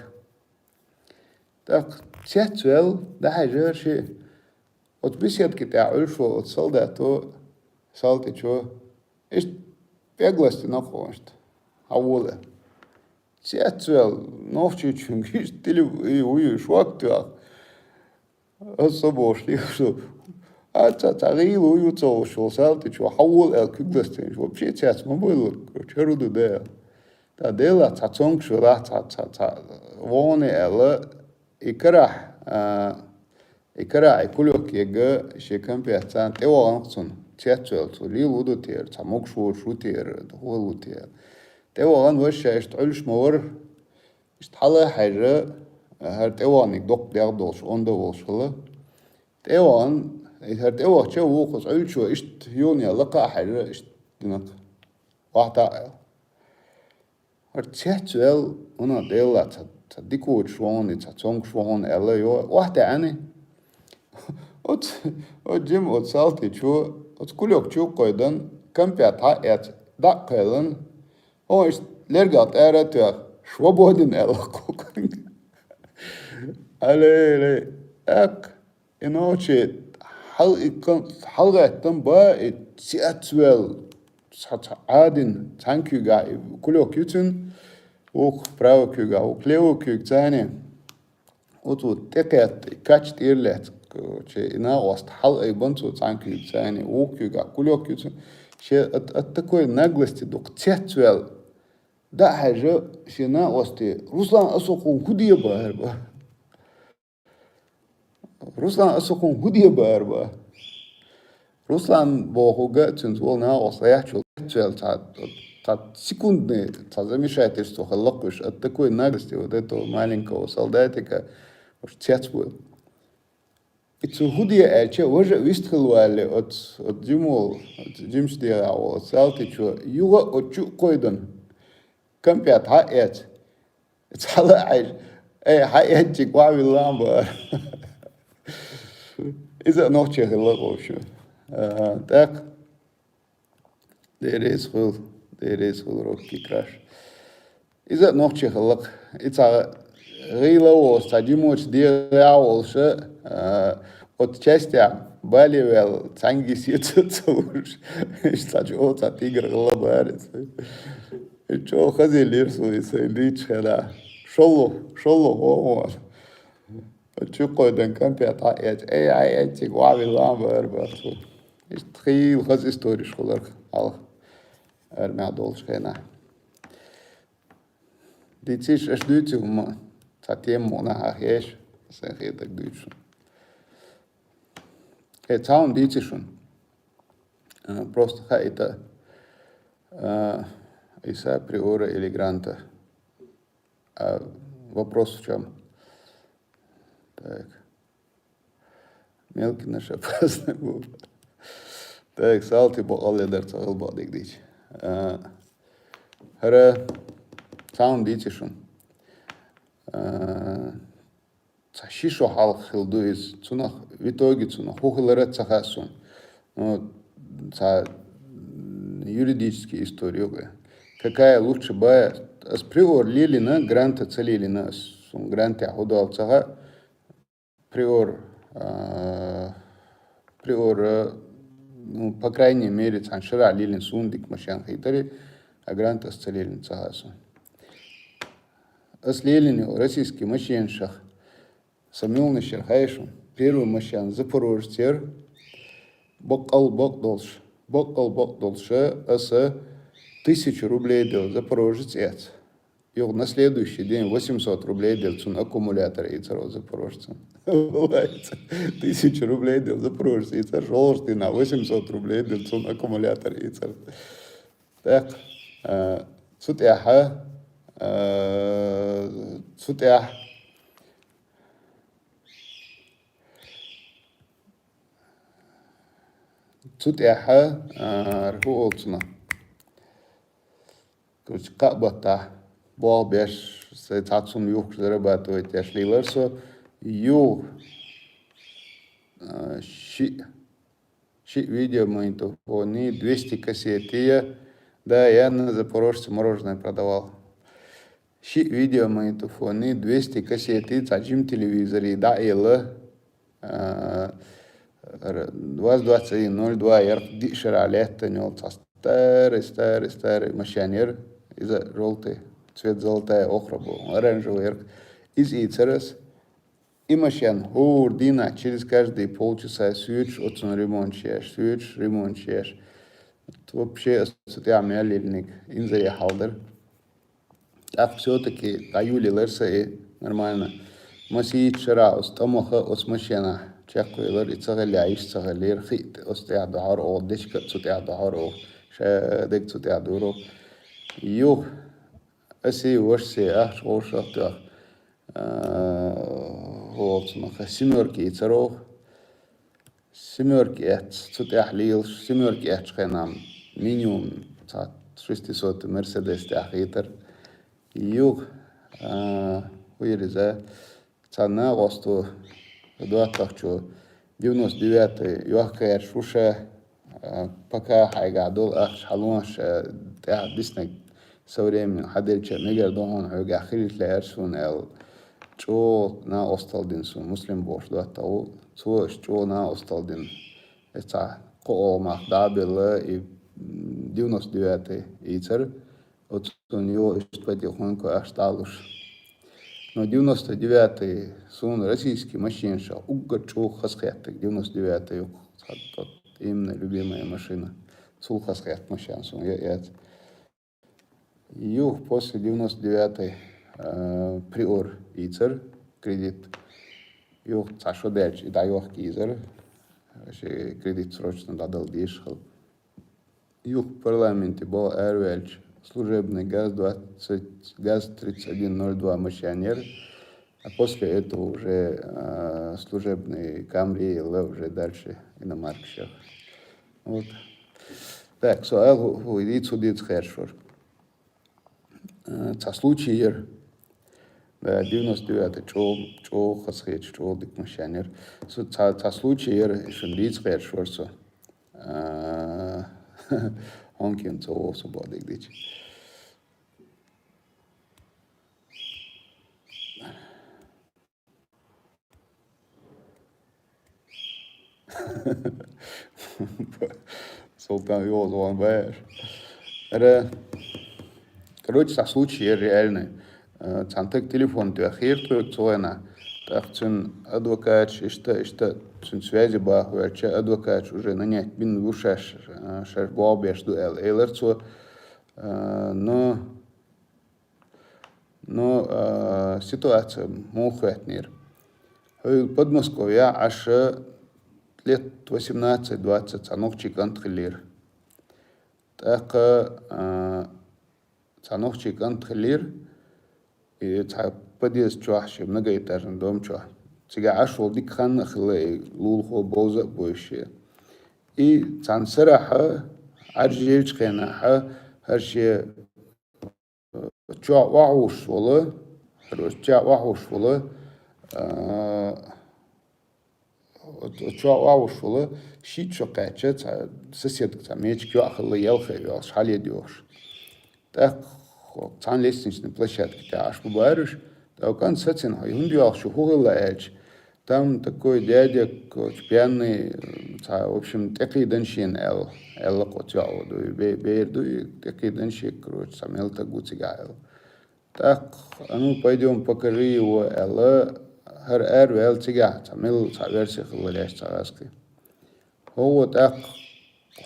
ТӀаккха цецваьлла, дӀахьаьжча, хӀара шиъ Оцу беседки тӀехь Ӏуьллуш волу оцу солдато, салтичо, иштта пӀеглаца дина кхунашта, хьан волу аьлла. Цецвелла, нохчичуьнга иштта тиле вуй, шок тоьхна. Аса со бохуш лийхаш ду. Аца цхьа гӀийла вуй ца волуш волу салтичо, хьан волу аьлла куьг ластийна, вообще цец ма бевлла, короче, хӀара ду дела. Ткъа Делан цхьа цомгуш велахь, цхьа, цхьа, цхьа вогӀу аьлла, и карахь, а, и карахь и кулек ега шен кампетца тӀевахана цунна, цецвелла цо, лийла ву ду тера, цхьа могуш воцуш ву тера, хӀун ву тера. ТӀевахана, ваша иштта Ӏуьллуш ма вара, иштта хьала а хьаьжжа, хӀара тӀеваханиг доккха дегӀ долуш, онда волуш хилла. ТӀевахана, и хӀара тӀевахча вукху Ӏуьллучо иштта юхана лакха а хьаьжжа, иштта динарг охьатаӀа аьлла. ХӀара цецвелла, вуна Делла цхьа, цхьа дика воцуш вогӀу, цхьа цомгуш вогӀу аьлла, йо, охьатаьӀани. Оцу, оцу жима оцу салтичо, оцу кулек чу а кхойдан, кампет хьа а эцна, дӀа а кхоьллина, хӀун иштта лергах тӀара а тоьхна, швободен аьлла кхукхуьнга. Алей, алей, эк, и нохчи хьал-, и кан-, хьалагӀеттам ба, и цецвелла, цхьа, цхьа Ӏадина, цхьана куьйгахь и кулек ю цуьнан, вукху правый куьйгахь, вукху левый куьйга царна. Оцу тӀекхетта, и кач тӀера лаьцна, короче, и накъост хьала айбан цо цхьана куьйга царна, вукху куьйгахь кулек ю цуьнан. Шен от, от такой наглости дукха цецвелла. ДӀа а хьаьжжа, шен накъосте: «Руслан, аса хӀун, хӀун де бара ба?» «Руслан, аса хӀун, хӀун де бара ба?» Руслан бохург а цуьнца волу накъост лаьттачул цецвелла, цхьа, цхьа секундный, цхьа замешательство хилла кхуьш, от такой наглости вот этого маленького солдатика уж цецвелла. И цо хӀун де аьлча, важа а вист хилла валале, оцу, оцу жимолу, оцу жимачу дегӀахь волу оцу салтичо, юха а оцу чу а кхойдан, кампет хьа а эцна, цхьала а хьаьжжа, ай, хьан эцчиг охьавилла а бара. Иза а нохчи хилла, в общем. А, тӀаккха Дела реза хуьлда, Дела реза хуьлда, Рокки Краш. Иза а нохчи хилла-кх. И цхьа гӀийла а волуш, цхьа жимочу дегӀехь а волуш, а, оцу частехь бале ваьлла, цхьаьнгге сеца а ца луш, иштта цхьа чӀогӀа цхьа тигр хилла бара иза. И чӀогӀа хазийлира суна и сайн дийцчу хенахь. ШолгӀа, шолгӀа хӀокхо. Чу кхойдан кампет хьа а эцна, ай, ай, ай, цига охьавилла а бара бара цо. Иштта хийла хаза историш хиларх хьалха, армехь долчу хенахь. Дийцийша, аша дуьйцу хӀума, цхьа тема мукъана хьахош, сайн хетарг дуьйцу шуна. Э, цхьа хӀума дийци шуна. А, просто хаийта, а, Иса Приора или Гранта. А вопрос в чём? Так. Мелкий наш опасный был. Так, салти бакъалла дар ца хилла бакъдерг дийцча. А, хӀара цхьа хӀума дийци шуна. А, цхьа ши шо хьалха хилла ду иза. Цунах, в итоге цунах хӀун хилар а ца хаьа суна. Ну, цхьа юридический история юкъа. Какая лучше бая? Ас Приор лелийна, Гранта ца лелийна ас. Суна Грантехь хӀун долу ца хаьа. Приор, а, Приор, а, ну, по крайней мере, цхьана шарахь лелийна суна дика машен хийтари, а Гранта ас ца лелийна ца хаьа суна. Ас лелийна ю российский машенашах. Сан муьлханаш яра хаьа шуна? Первый машен Запорожец яра. Баккъал бакъ долуш, баккъал бакъ долуш, аса тысячу рублей делла Запорожец эцна. Юха на следующий день восемьсот рублей делла цунна аккумулятор ийцар оцу Запорожцан. Тысячу рублей делла Запорожец ийцар, шолгӀачу дийнахь восемьсот рублей делла цунна аккумулятор ийцар. ТӀаккха, а, цу тӀехь, а, цу тӀехь, цу тӀехь, а, хӀун олу цунах? Короче, кхаа баттахь, болх беш, сайн цхьацца хӀума юхкуш зарабатывать еш лийлар со, юха, а, шиъ Шиъ видеомагнитофонный, двести кассетия. Да, я на Запорожце мороженое продавал. Шиъ видеомагнитофонный, двести кассетий, цхьа жима телевизоре дӀа а елла, а, ВАЗ двадцать один ноль два яр, диъ шера лаьттан йола цхьа старый, старый, старый машен яр. Иза желтый, цвет золотая охра бу, оранжевый яр. Иза ийцар ас. И машен хӀора дийнахьа через каждые полчаса соьцуш, оцун ремонт еш, соьцуш, ремонт еш. Вообще, ас цу тӀехь мел лелийниг инзаре хьал дара. ТӀаккха всё-таки дӀаюлийлар са и нормально. Массийта шера оцу тӀамаха, оцу машенахь чекхвелар, и ца хилла, йиш ца хиллера, хи а оцу тӀехь дохьура оха, дечка а цу тӀехь дохьура оха, ша дег цу тӀехь дора оха. Юха, аси, вашаси, ахча вовшах а тоьхна, а, хӀокху цунах семёрка ийцар оха. Семёрка эцна, цу тӀехь лелаш, семёрка эцначу хенахь минимум цхьа шестисотый Мерседес тӀехь хетара. Юха, а, хӀун яра иза, цхьа накъосто доттагӀчо девяносто девятый йохка гӀерташ ву ша, а, пока хьайгахь долу ахча хьалонаш, а, тӀехь диснарг со временем хьаделча мегар ду хьуна, хьоьгахь хилийта лаьара суна аьлла, чӀогӀа накъосталла дина суна, Муслим бохуш доттагӀа ву, цо аша чӀогӀа накъосталла дина. Иза цхьа кхо-оха мах дӀа а белла, и девяносто девятый ийцар, оцунна йо иштта потихоньку ахча дӀа а луш. Но девяносто девятый суна российский машинашах уггар чӀогӀа хазахеттарг девяносто девятый ю-кх, цхьа тот именно любимая машина. Цул хазахетта машен суна я эца. Юха после девяносто девятый, а, Приор ийцар кредит. Юха цхьа шо даьлча и дӀайохка ийзар. Шен кредит срочно дӀадала дезаш хилла. Юха парламенте бала араваьлча служебный ГАЗ двадцать, ГАЗ тридцать один ноль два машен яра. А после этого уже, а, служебный Камри елла, уже дальше иномаркаш яра. Вот. Так, со аьлла, хӀу, хӀу дийца, хӀу дийца херш вара. А, цхьа случай яра. Да, девяносто девятый чӀогӀа, чӀогӀа хазахеташ, чӀогӀа дика машен яра. Со цхьа, цхьа случай яра, шуна дийца херш вара со. А, хьонкин ца вогӀу со боху дерг дича. Султан йоза ван баьш. Ара, короче, цхьа случай яра реальный. Э, цхьана таг телефон тоьхира тхоьга цу вайна. ТӀаккха цуьнан адвокаташ иштта, иштта цуьнан связи баха ваьлча, адвокаташ уже нанять бина бу шаьш, э, шаьш боху беш ду аьлла. Элар цо, э, но Но, а, ситуация муха хӀоьттинера. Хьуьлла Подмосковье Ӏаш лет восемнадцать-двадцать цхьа нохчий кӀант хиллера. ТӀаккха, а, цхьа нохчий кӀант хиллера, и цхьа подъезд чохь шен многоэтажный дом чохь. Цигахь Ӏаш волу дика хан а хилла, и лулахо бовза а бойши. И цхьана сарахьа, Ӏаржъелчу хенахьа, хӀара шен чохь охьуш волу, короче, чохь охьуш волу, а, чохь охьуш волу, шийтта шо кхаьчча, цхьа соседка цхьа мечик йоӀ хилла, ялхе йолуш, хьале доьхуш. ТӀаккха цхьана лестничный площадка тӀехь Ӏаш бу баруш, тӀаккха кӀант сацина, хьо хӀунда йоьлхуш ю, хӀун хилла аьлча, там такой дядя, короче, пьяный, цхьа, в общем, тӀекхийдина шена аьлла, аьлла кхо цӀе а ду, бе-, бер ду, и тӀекхийдина шега, короче, цхьа мел таг ву цигахь аьлла. ТӀаккха, а ну, пойдём, покажи его, аьлла, хӀара араваьлла цигахь, цхьа мел цхьа версия хилла леш цхьа гӀазкхи. ХӀо тӀаккха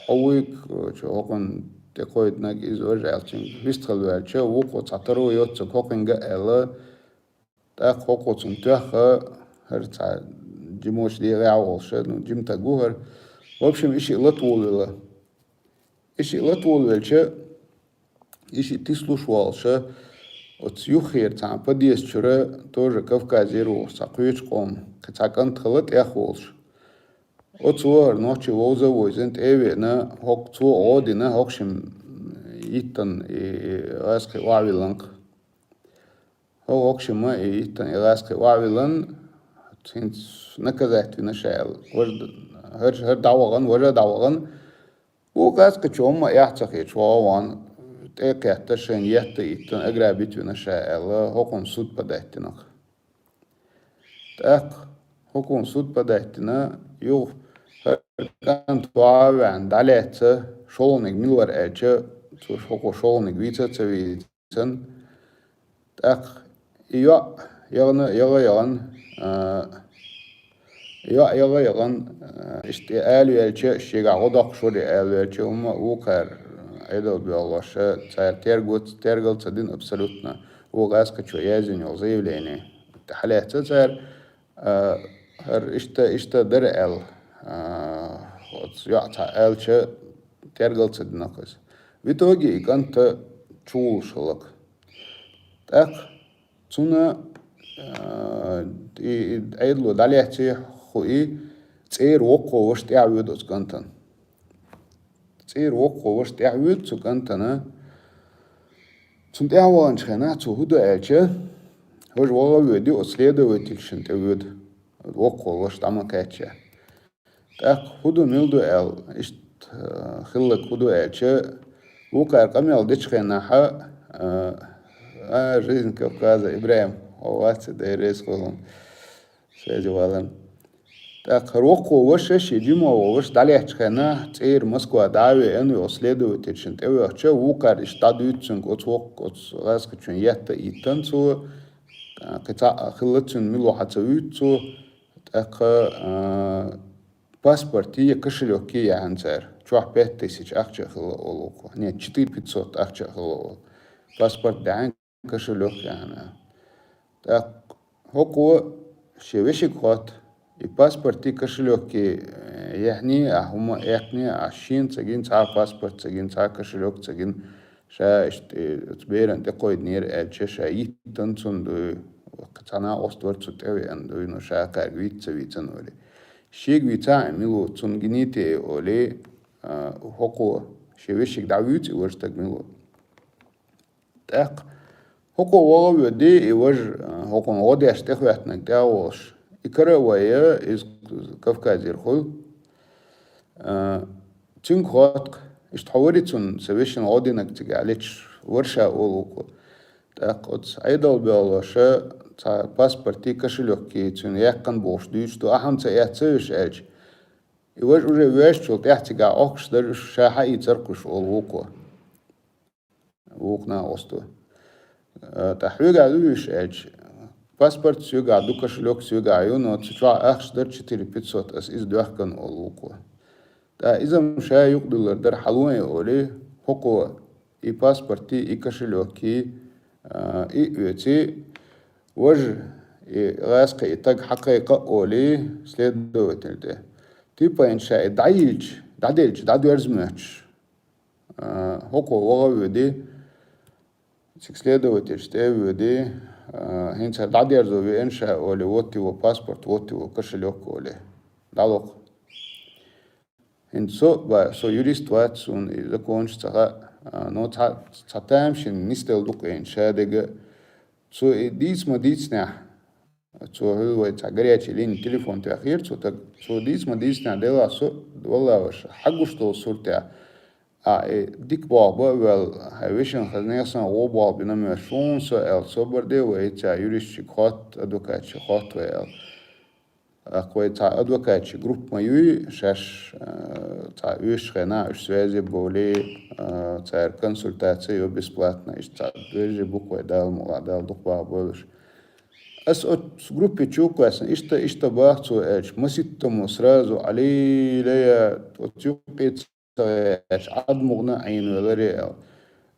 хьо вуйг, короче, хӀокхунна тӀекхойдинарг иза важа аьлла, цуьнга вистхила ваьлча, вукхо цхьа таро йоццуг хӀокхуьнга а аьлла, тӀаккха хӀокхо цунна тоьхна, хӀара цхьа жимочу дегӀехь волуш, ну, жима таг ву хӀара. В общем, и шиъ лата волавелла. И шиъ лата волавелча, и шиъ тислуш волуш, оцу юххера цхьана подъезд чуьра тоже кавказера волуш цхьа кхечу къоман, кхин цхьа кӀант хилла тӀех волуш. Оцо хӀара нохчи вовза а вовзийна, тӀе а веана, хӀокху цо гӀо а дина, хӀокху шимма йиттина и гӀазкхи охьавиллина-кх. ХӀо хӀокху шимма и йиттина и гӀазкхи охьавиллина, хӀинца наказать вина ша аьлла. Важа, хӀара, хӀара дӀавахана, важа а дӀавахана. Вукху гӀазкхичо хӀумма а эхь ца хеташ, вогӀу ван, тӀе а кхетта, шайна етта а йиттина, ограбить вина ша аьлла, хӀокхунна суд подать дина-кх. ТӀаккха хӀокхунна суд подать дина, юха ХӀара кӀант ваха а ваьнна, дӀалаьцна, шолгӀаниг мила вар аьлча, цо хӀокхо шолгӀаниг вийца а ца вийцан, тӀаккха и йоӀ яхана, яха а яхана, а, и йоӀ яха а яхана, а, иштта ала ваьлча, шегахь гӀо доккхуш вара ала ваьлча, хӀумма а вукхара Ӏедал боьлхуш, цара терго-, тергал ца дина абсолютно, вукху гӀазкхичо яздина йолу заявление. Хьалаьцна цара, а, хӀара иштта, иштта дара аьлла, а, оцу йоӀа цхьа аьлча, тергал ца дина-кх иза. В итоге и кӀант чувуллуш хилла-кх. ТӀаккха цунна, а, и, и Ӏедало дӀалаьцна хуий, цӀера воккхо ваша тӀаьхьавоьду оцу кӀантана. ЦӀера воккхо ваша тӀаьхьавоьду цу кӀантана. Цунна тӀаьхьа ваханчу хенахь цо хӀун до аьлча, важа ваха а воьдий, оцу следовательшна тӀе воьду, воккхо ваша дӀа ма кхаьчча. ТӀаккха хӀун ду, мила ду аьлла, иштта, а, хилларг хӀун ду аьлча, вукхара къамел дечу хенахь, а, а, «Жизнь Кавказа», ИбрахӀим, хьо вац, Дела реза хуьлда хьуна, связи валарна. ТӀаккха хӀара воккхо ваша, шен жима воккхо ваша дӀалаьцначу хенахь, цӀера Москва дӀа а веана, оцу следовательшна тӀе воьхча, вукхара иштта дӀадуьйцу цуьнга оцу воккха, оцу гӀазкхичунна етта а йиттина цо, а, кхин цхьаъ а хилла цуьнан, мила ву хьан ца вуьйцу цо, тӀаккха, а, паспорт я кошелёк я яьхьна цара. Чохь пять тысяч ахча а хилла олу вукхо. Нет, четыре пятьсот ахча а хилла олу. Паспорт даьхьна, кошелёк яьхьна. ТӀаккха хӀокхо шен вешига хотту, и паспорт я кошелёк я, э, яьхьний ахь, хӀумма а яьккхиний ахь, шена ца гина цхьа а паспорт, ца гина цхьа а кошелёк, ца гина, ша иштта, э, оцу берана тӀекхойдинера аьлча, ша йиттина цунна дуй, цхьа накъост вара цу тӀе веана дуй, ну, ша кхаьрга вийца ца вийцина вара. Шега вийцахь а мила ву, цунна гиний те олий, а, хӀокхо шен вешига дӀавуьйцу и важа стаг, мила ву. ТӀаккха хӀокхо ваха а воьдий, и важа, а, хӀокхунна гӀо деш тӀехӀоьттинарг тӀе а волуш, и кара а вай, иза Кавказера хуьлу. А, цуьнга хотту-кх, иштта хьо варий цунна сан вешина гӀо динарг цигахь леташ, вара ша олу вукхо. ТӀаккха оцу Ӏедал боьлхуш цхьа паспорт я, кошелёк я цуьнан яьккхина бохуш дуьйцуш ду, ахь-м ца эцна вешан аьлча, и важа уже воьжначул тӀаьхьа цигахь Ӏохкуш дара уьш, ша хьаийцар-кх уьш олу вукхо. Вукху накъосто. Э, ткъа хьоьгахь ду уьш аьлча, паспорт соьгахь ду, кошелёк соьгахь ю, но цу чохь ахча дара четыре пятьсот, ас иза доьхкина олу вукхо. ТӀаккха иза-м ша юкъадуьллур дара, хьало а олий, хӀокхо и паспорт я, и кошелёк я, а, и а оьций, важа и гӀазкхи и стаг хьакхайкха а олий следователь тӀе. Типа хӀинца ша и дӀайиллича, дӀаделча, дӀадоьрза моьттуш. А, хӀокхо ваха а воьдий, цига следовательш тӀе а воьдий, а, хӀинца хӀара дӀадерзо веана ша олий, вот его паспорт, вот его кошелёк олий. ДӀалокху. ХӀинца со а, ба, со юрист вац, суна и законаш ца хаьа, а, но цхьа, цхьа тамашийна нисделла ду-кх хӀинца ша дерг а. Цо и дийца ма дийцинехь, цо хӀуьлла вай цхьа горячая линия телефон тоьхира цо, так цо дийца ма дийцинехь, делахь со, валлахӀи, ваша, хьагуш долу суртехь, а, э, дика болх бан а ваьлла, хьайн вешин хаза нехан санна гӀо болх бина моьттуш ву хьуна со аьлла, собар де, вай цхьа юристчуьнга хотту, адвокатчуьнга хотту вай аьлла. ТӀаккха вай цхьа адвокатчийн группа ма юй, шаьш, а, цхьа оьшучу хенахь уьш связи бовлий, а, цара консультаци йо бесплатно, иштта цхьа вежарий бу-кх вай, Дала мукъалахь, Дала дукха бахам бойла уьш. Ас оцу группи чу а кхоьссина, иштта, иштта боху цо аьлча, маситтамо сразу Ӏалилая, оцу юккъе ца гӀерташ, ӀадмугӀна Ӏийна веларий аьлла.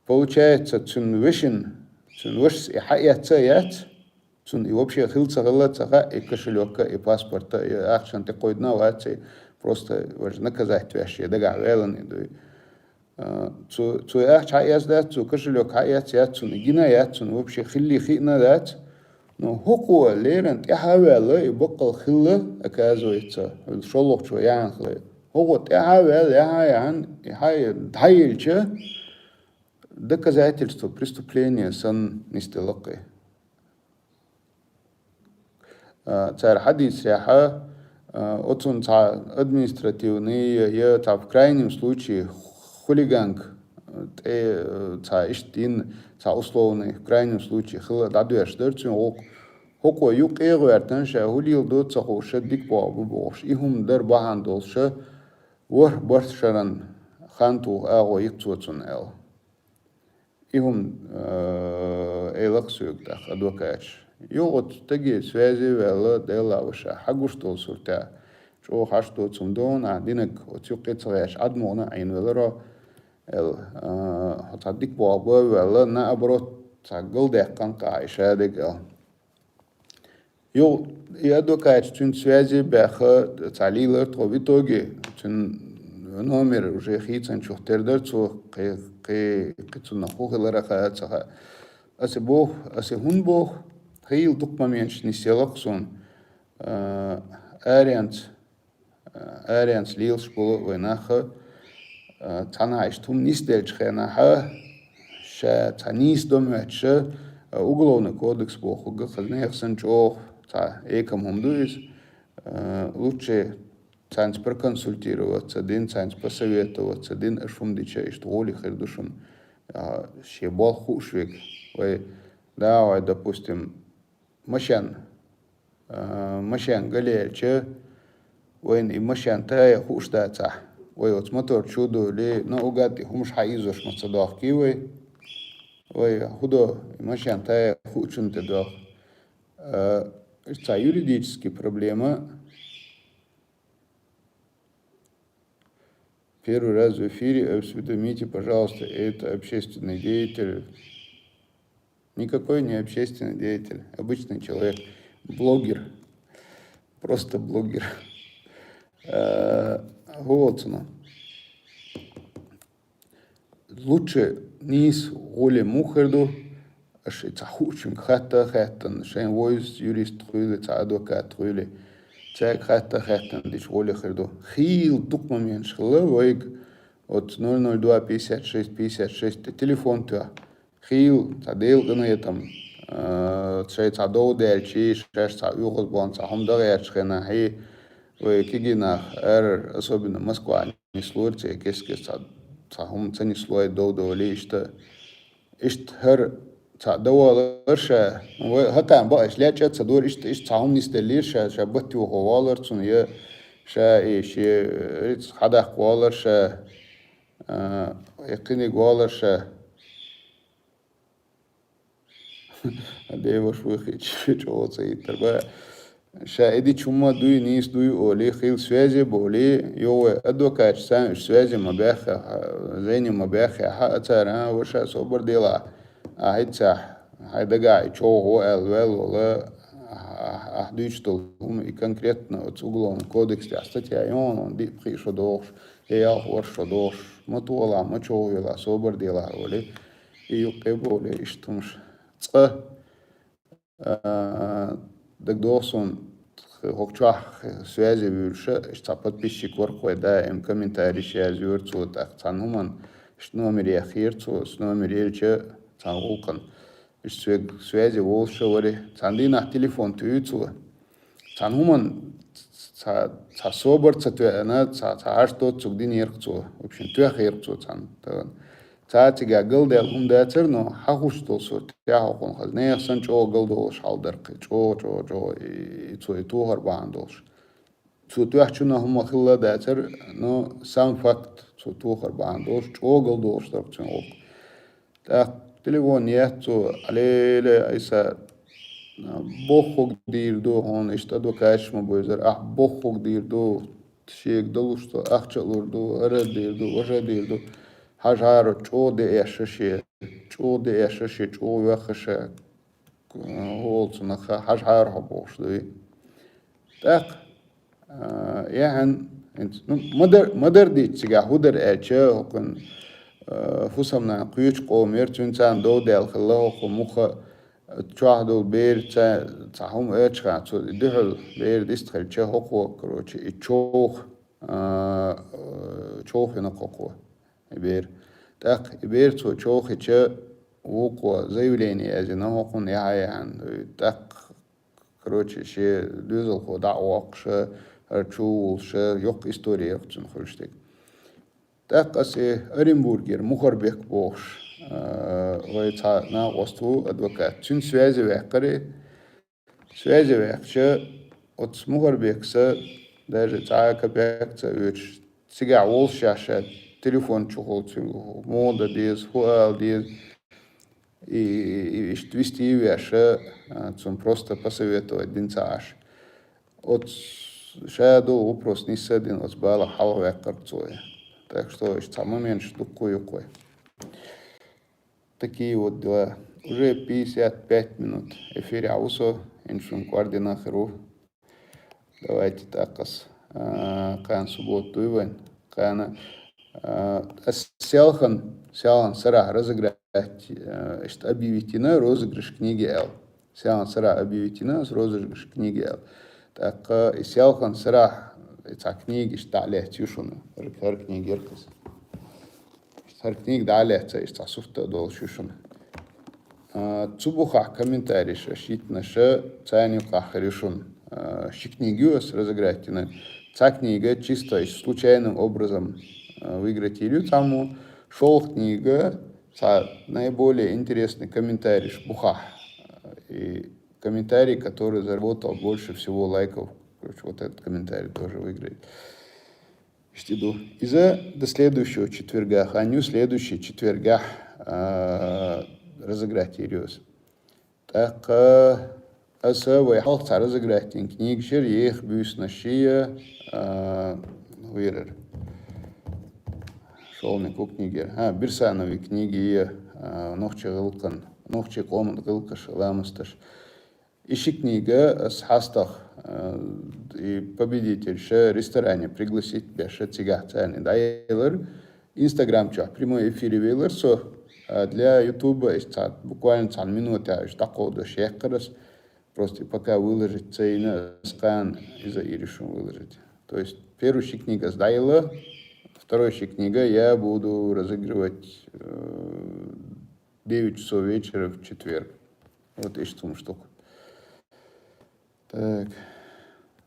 Получается, цуьнан вешин, цуьнан вашас и хьаэцна а яц, цунна и вообще хилла ца хилла а ца хаьа, и кошелёк а, и паспорт а, и ахча тӀекхойдина а вац, и просто важа наказать веш, шен дагахь ваьлла и дуй. А, цо, цо и ахча хьаэцна дац, цо кошелёк хьаэцна яц, цунна и гина а яц, цунна вообще хилли хиъна а дац. Но хӀокхо леррина тӀаьхьа а ваьлла, и баккъалла хилла, оказывается, шолгӀачо яьхьна хилла. ХӀокхо тӀаьхьа а ваьлла, яхьа а яьхьна, и хьа-, дӀайиллича, доказательство преступления санна нисделла-кх и. А, цара хьадийцарехь, а, оцунна цхьа административный я, я цхьа в крайнем случае хулиганка, а, тӀе, а, цхьа иштта йина, цхьа условный, в крайнем случае хила дӀадоьрзуш дара цуьнан гӀуллакх. ХӀокхо юкъе а гӀоьртина, ша хӀу леладу ца хууш, дика болх бу бохуш, и хӀума дар бахьана долуш, ворхӀ-бархӀ шаран хан тоха агӀо йита цо цунна аьлла. И хӀума, э, элира соьга тӀаккха адвокаташа. Юха оцу стаге связи а ваьлла, Делла ваша, хьагуш долу суртехь, чӀогӀа хьашт доцу хӀума ду, нах динарг оцу юккъе ца гӀерташ, ӀадмогӀана Ӏийна веларо, аьлла, э, хьо цхьа дика болх бан а ваьлла, наоборот, цхьа галдаьккхина кхаьа и шадерг аьлла. Юха и адвокаташа цуьнца связи баьхна, цхьа лийлар тхо, в итоге цуьнан номер уже хийцинчух тера дара цо, кхе-, кхе-, кхин цунах хӀун хилар а хаьа, ца хаьа. Аса боху, аса хӀунда боху, хийла дукха моменташ нисъелла-кх суна, а, аренца, а, аренца лелаш болу вай нах, а, цхьанхьа иштта хӀума нисделлачу хенахь, ша цхьа нийса до моьттуш, а, Уголовный кодекс бохург, хаза нехан санна чӀогӀа цхьа экам хӀума ду иза. А, лучше цаьрца проконсультироваться дина, цаьрца посоветоваться дина, аша хӀума дича иштта гӀоле хир ду шуна, а, шен болх хууш верг. Вай, да, вай, допустим, машен, а, машен галаьлча, вайна и машен тая хууш дацахь, вай оцу мотор чу а дуьйлий, наугад и хӀумаш хьаийзош ма ца дохкий вай. Вай хӀун до, и машен тая хуучунна тӀе доху. А, цхьа юридически проблема. Первый раз в эфире, осведомите, пожалуйста, это общественный деятель? Никакой не общественный деятель, обычный человек, блогер, просто блогер. Э, вот оно. Лучше нийса гӀоле муха хир ду, аша цхьа хуучуьнга хатта а хаьттина, шайн вовза юрист хуьлий, цхьа адвокат хуьлий, цаьрга хатта а хаьттина дича гӀоле хир ду. Хийла дукха моменташ хилла вайга, оцу ноль ноль два пятьдесят шесть пятьдесят шесть тӀе телефон тоьхна. Хийла цхьа Делан къинхетам, а, шайн цхьа дов даьлчий, шаьш цхьа оьгӀазбахана цхьа хӀума дан гӀерташ хенахь, вай кегий нах, ара, особенно Москвахь нислора церан кест-кеста цхьа, цхьа хӀума ца нислой, дов долий, иштта, иштта хӀара цхьа дов валар ша, вай хӀокхарна бакъахь лечкъа а ца дора, иштта, иштта цхьа хӀума нисделлера ша, ша баттахь ваха воллура цунна, я ша и шен рицкъ хьадаккха воллура ша, а, я кхиниг воллура ша. Деваш вуй хи-, чу-, чӀогӀа ца хӀиттар бан. Ша и дича хӀумма дуй, нийса дуй олий, хийла связи болий, йо вай адвокаташ санна уьш связи ма баьххехь, зайни ма баьххехь, а цара, а, ваша, собар делахь, а хӀинццехь, хьайн дагахь и чӀогӀа ву аьлла ваьлла вола, а, а, ахь дуьйцуш долу хӀума и конкретно оцу Уголовный кодекс тӀехь статья йогӀу, диъ-пхиъ шо дохуш, я ялх-ворхӀ шо дохуш, ма тохалахь, ма чӀогӀа велахь, собар делахь олий. И юккъе болий, иштта хӀумаш. Цкъа, а, дагадогӀу суна, хӀокху чохь связи вуьйлуш, иштта цхьа подписчик вара-кх вай, даим комментарийш язйора цо, тӀаккха цхьана хӀуманна иштта номер яхйира цо, аса номер елча, цхьана гӀуллакхана. Иштта соьга связи волуш а вара, цхьана дийнахь телефон туьйхи цо. Цхьана хӀуманна цхьа, цхьа собар ца тоьъна, цхьа, цхьа хьашт доцург динера-кх цо, в общем, тоьхнера-кх цо цхьана тахана. Цара цигахь галдаьлла хӀума дацара, но хьахуш долу сурт тӀехь хӀокхунна хаза. Нехан санна чӀогӀа галдолуш хьал дара-кх, чӀогӀа, чӀогӀа, чӀогӀа, и, и цо и тохар бахьана долуш. Цо тоьхначунна хӀумма хилла а дацара, но сам факт цо тохар бахьана долуш, чӀогӀа галдолуш дара-кх цуьнан гӀуллакх. ТӀаккха телефон етту цо, Ӏалеле, Ӏийса, бохург дийр ду хьуна, иштта адвокаташ ма буьйзара, ахь бохург дийр ду, шега далуш цо ахча а лур ду, хӀара а дийр ду, важа а дийр ду. Хьажахьара чӀогӀа деэш ша шен, чӀогӀа деэш ша шен, чӀогӀа вехаш ша, хӀу олу цунах, хьажахьара хьо бохуш дуй. ТӀаккха, а, яхьан, хӀинца, ну, ма-дарра, ма-дарра дийца цигахь, хӀу дара аьлча, хӀокхуьнан, а, хӀусамнана кхечу къомера, цуьнан царна дов даьлла хилла, хӀокху муха чохь долу бер, ца-, цхьа хӀума оьцуш хана, цо и дуьхьал бер дист хилча, хӀокхо, короче, и човха, а, човхийна-кх хӀокхо, и бер. ТӀаккха и бер цо човхийча, вукхо заявление язйина, хӀокхунна яхьа-яхьан, тӀаккха, короче, шен доьзалхо дӀа а воккхуш, хӀара чу а вуллуш, йоккха истори яра-кх цуьнан хуьлуш дерг. ТӀаккха аса Оренбургера Мухарбек бохуш, а, вай цхьа накъост ву, адвокат. Цуьнца связи ваьккхира, Связи ваьккхича, оцу Мухарбекса даже цхьа а копеек ца оьцуш, цигахь волуш шаьш телефон чухула цуьнга, муха дан деза, хӀун ала деза. И, и, и иштта вести а веш, а, цунна просто посоветовать дина ца Ӏаш. Оцу ша долу вопрос нисса а дина, оцу балах хьалха ваьккхира цо. Так что иштта цхьа моменташ дуккха а ю кхуьй. Такие вот дела. Уже пятьдесят пять минут эфире а ву со, хӀинца шуна кӀордина хир ву. Давайте тӀаккха ас, а, кхана суббота дуй вайн. Кхана, а, ас селхана, селхана сарахь разыграть, а, иштта объявить йина розыгрыш книги аьлла. Селхана сарахь объявить йина ас розыгрыш книги аьлла. ТӀаккха и селхана сарахь и цхьа книга иштта дӀа а лаьцна ю шуна. ХӀара, хӀара книга яра кхуза. ХӀара книга дӀа а лаьцна, иштта цхьа суфта а долуш ю шуна. А, цу бухахь комментарийш аш йитинарш, царна юкъахь хир ю шуна. А, ши книга ю ас разыграть йина. Цхьа книга чисто случайным образом, а, выиграть йийр ю цхьаммо. ШолгӀа книга, цхьа наиболее интересный комментарийш бухахь. И комментарий, который заработал больше всего лайков. Короче, вот этот комментарий тоже выиграет. Иштта ду. Иза до следующего четверга. Хан ю следующий четвергахь, а, разыграть йийр ю ас. ТӀаккха аса вай хьалха цхьа разыграть йина книга шира, еха буьйсанаш я, а, вирар. ШолгӀаниг книга яра. ХӀа, Бирсанови книги я, а, нохчийн гӀиллакхан, нохчийн къоман гӀиллакхаш, ламасташ. И ши книга ас хьастагӀа, э, и победительш ресторане пригласить беш, цигахь царна дӀаелира. Инстаграм чохь прямой эфире велира со, а для Ютуба иштта цхьа, буквально цхьана минута иштта дӀакховдош яьккхира ас. Просто пока выложить ца йина, ас кхана иза йийр ю шуна выложить. То есть первый ши книга ас дӀаелла, второй ши книга я буду разыгрывать, э, девять часов вечера в четверг. Вот иштта хӀума ду. Так,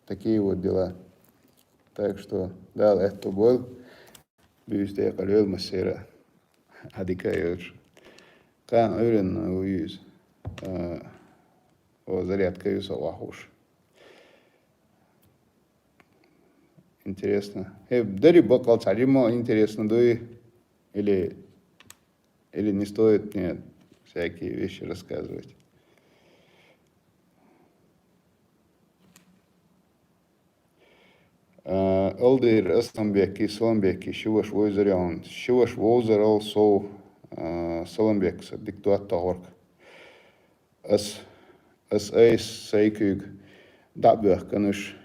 такие вот дела. Так что, Дала аьтто бойла, буьйса декъала йойла массеран а. Ӏадика а йойла шу. Кхана Ӏуьйранна ву иза. А, о, зарядка ю со вахуш. Интересно. Э, дари баккъал цхьа жимма интересно дуй? Или, или не стоит мне всякие вещи рассказывать? А, Алдер, Асланбекки, Саламбекки, ши ваша вовзарел, ши ваша вовзарал сов, а, Саламбекса дика доттагӀа вара. Ас, ас айса сай куьйга дӀа а боьхканаш,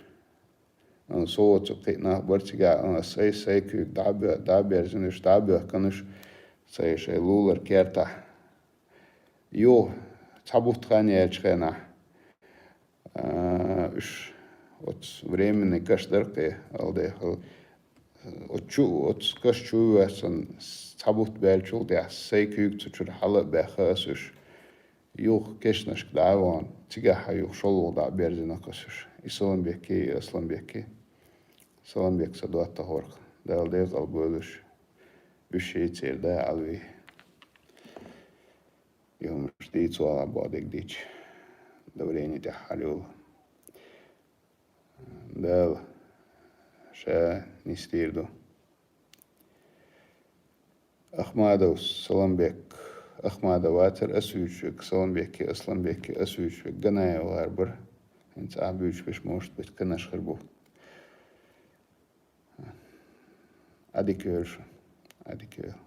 а, со цу кхин нах бара цигахь, а, ас айса сай куьйга дӀа а бе-, дӀа а берзинаш, дӀа а боьхканаш, сай шайн лулара кертахь. Юха цхьа бутт хан яьллачу хенахь, а, уьш оцу временный каш дара кхин, Алдер, оцу чу, оцу каш чу а воьссина, цхьа бутт баьллачул тӀаьхьа сай куьйга цу чуьра хьала а баьхна ас уьш. Юха кешнашка дӀа а вахана, цигахь юха шолгӀа дӀа а берзина ас уьш. И Саламбекки, и Асланбекки. Саламбек сан доттагӀа вара, Дала декъала бойла уьш. Уьш шайца церан да Ӏалви. И хӀумаш дийца вала боху дерг дича, давление тӀехь хьалайолу. Дала ша нисдийр ду. Ахмадов Саламбек, Ахмадов вацара ас вуьйцуш верг, Саламбекки, Асланбекки ас вуьйцуш верг, Ганаев вара бара. ХӀинца ахь буьйцуш берш, может быть, канаш хир бу. Ӏадика йойла шу. Ӏадика йойла.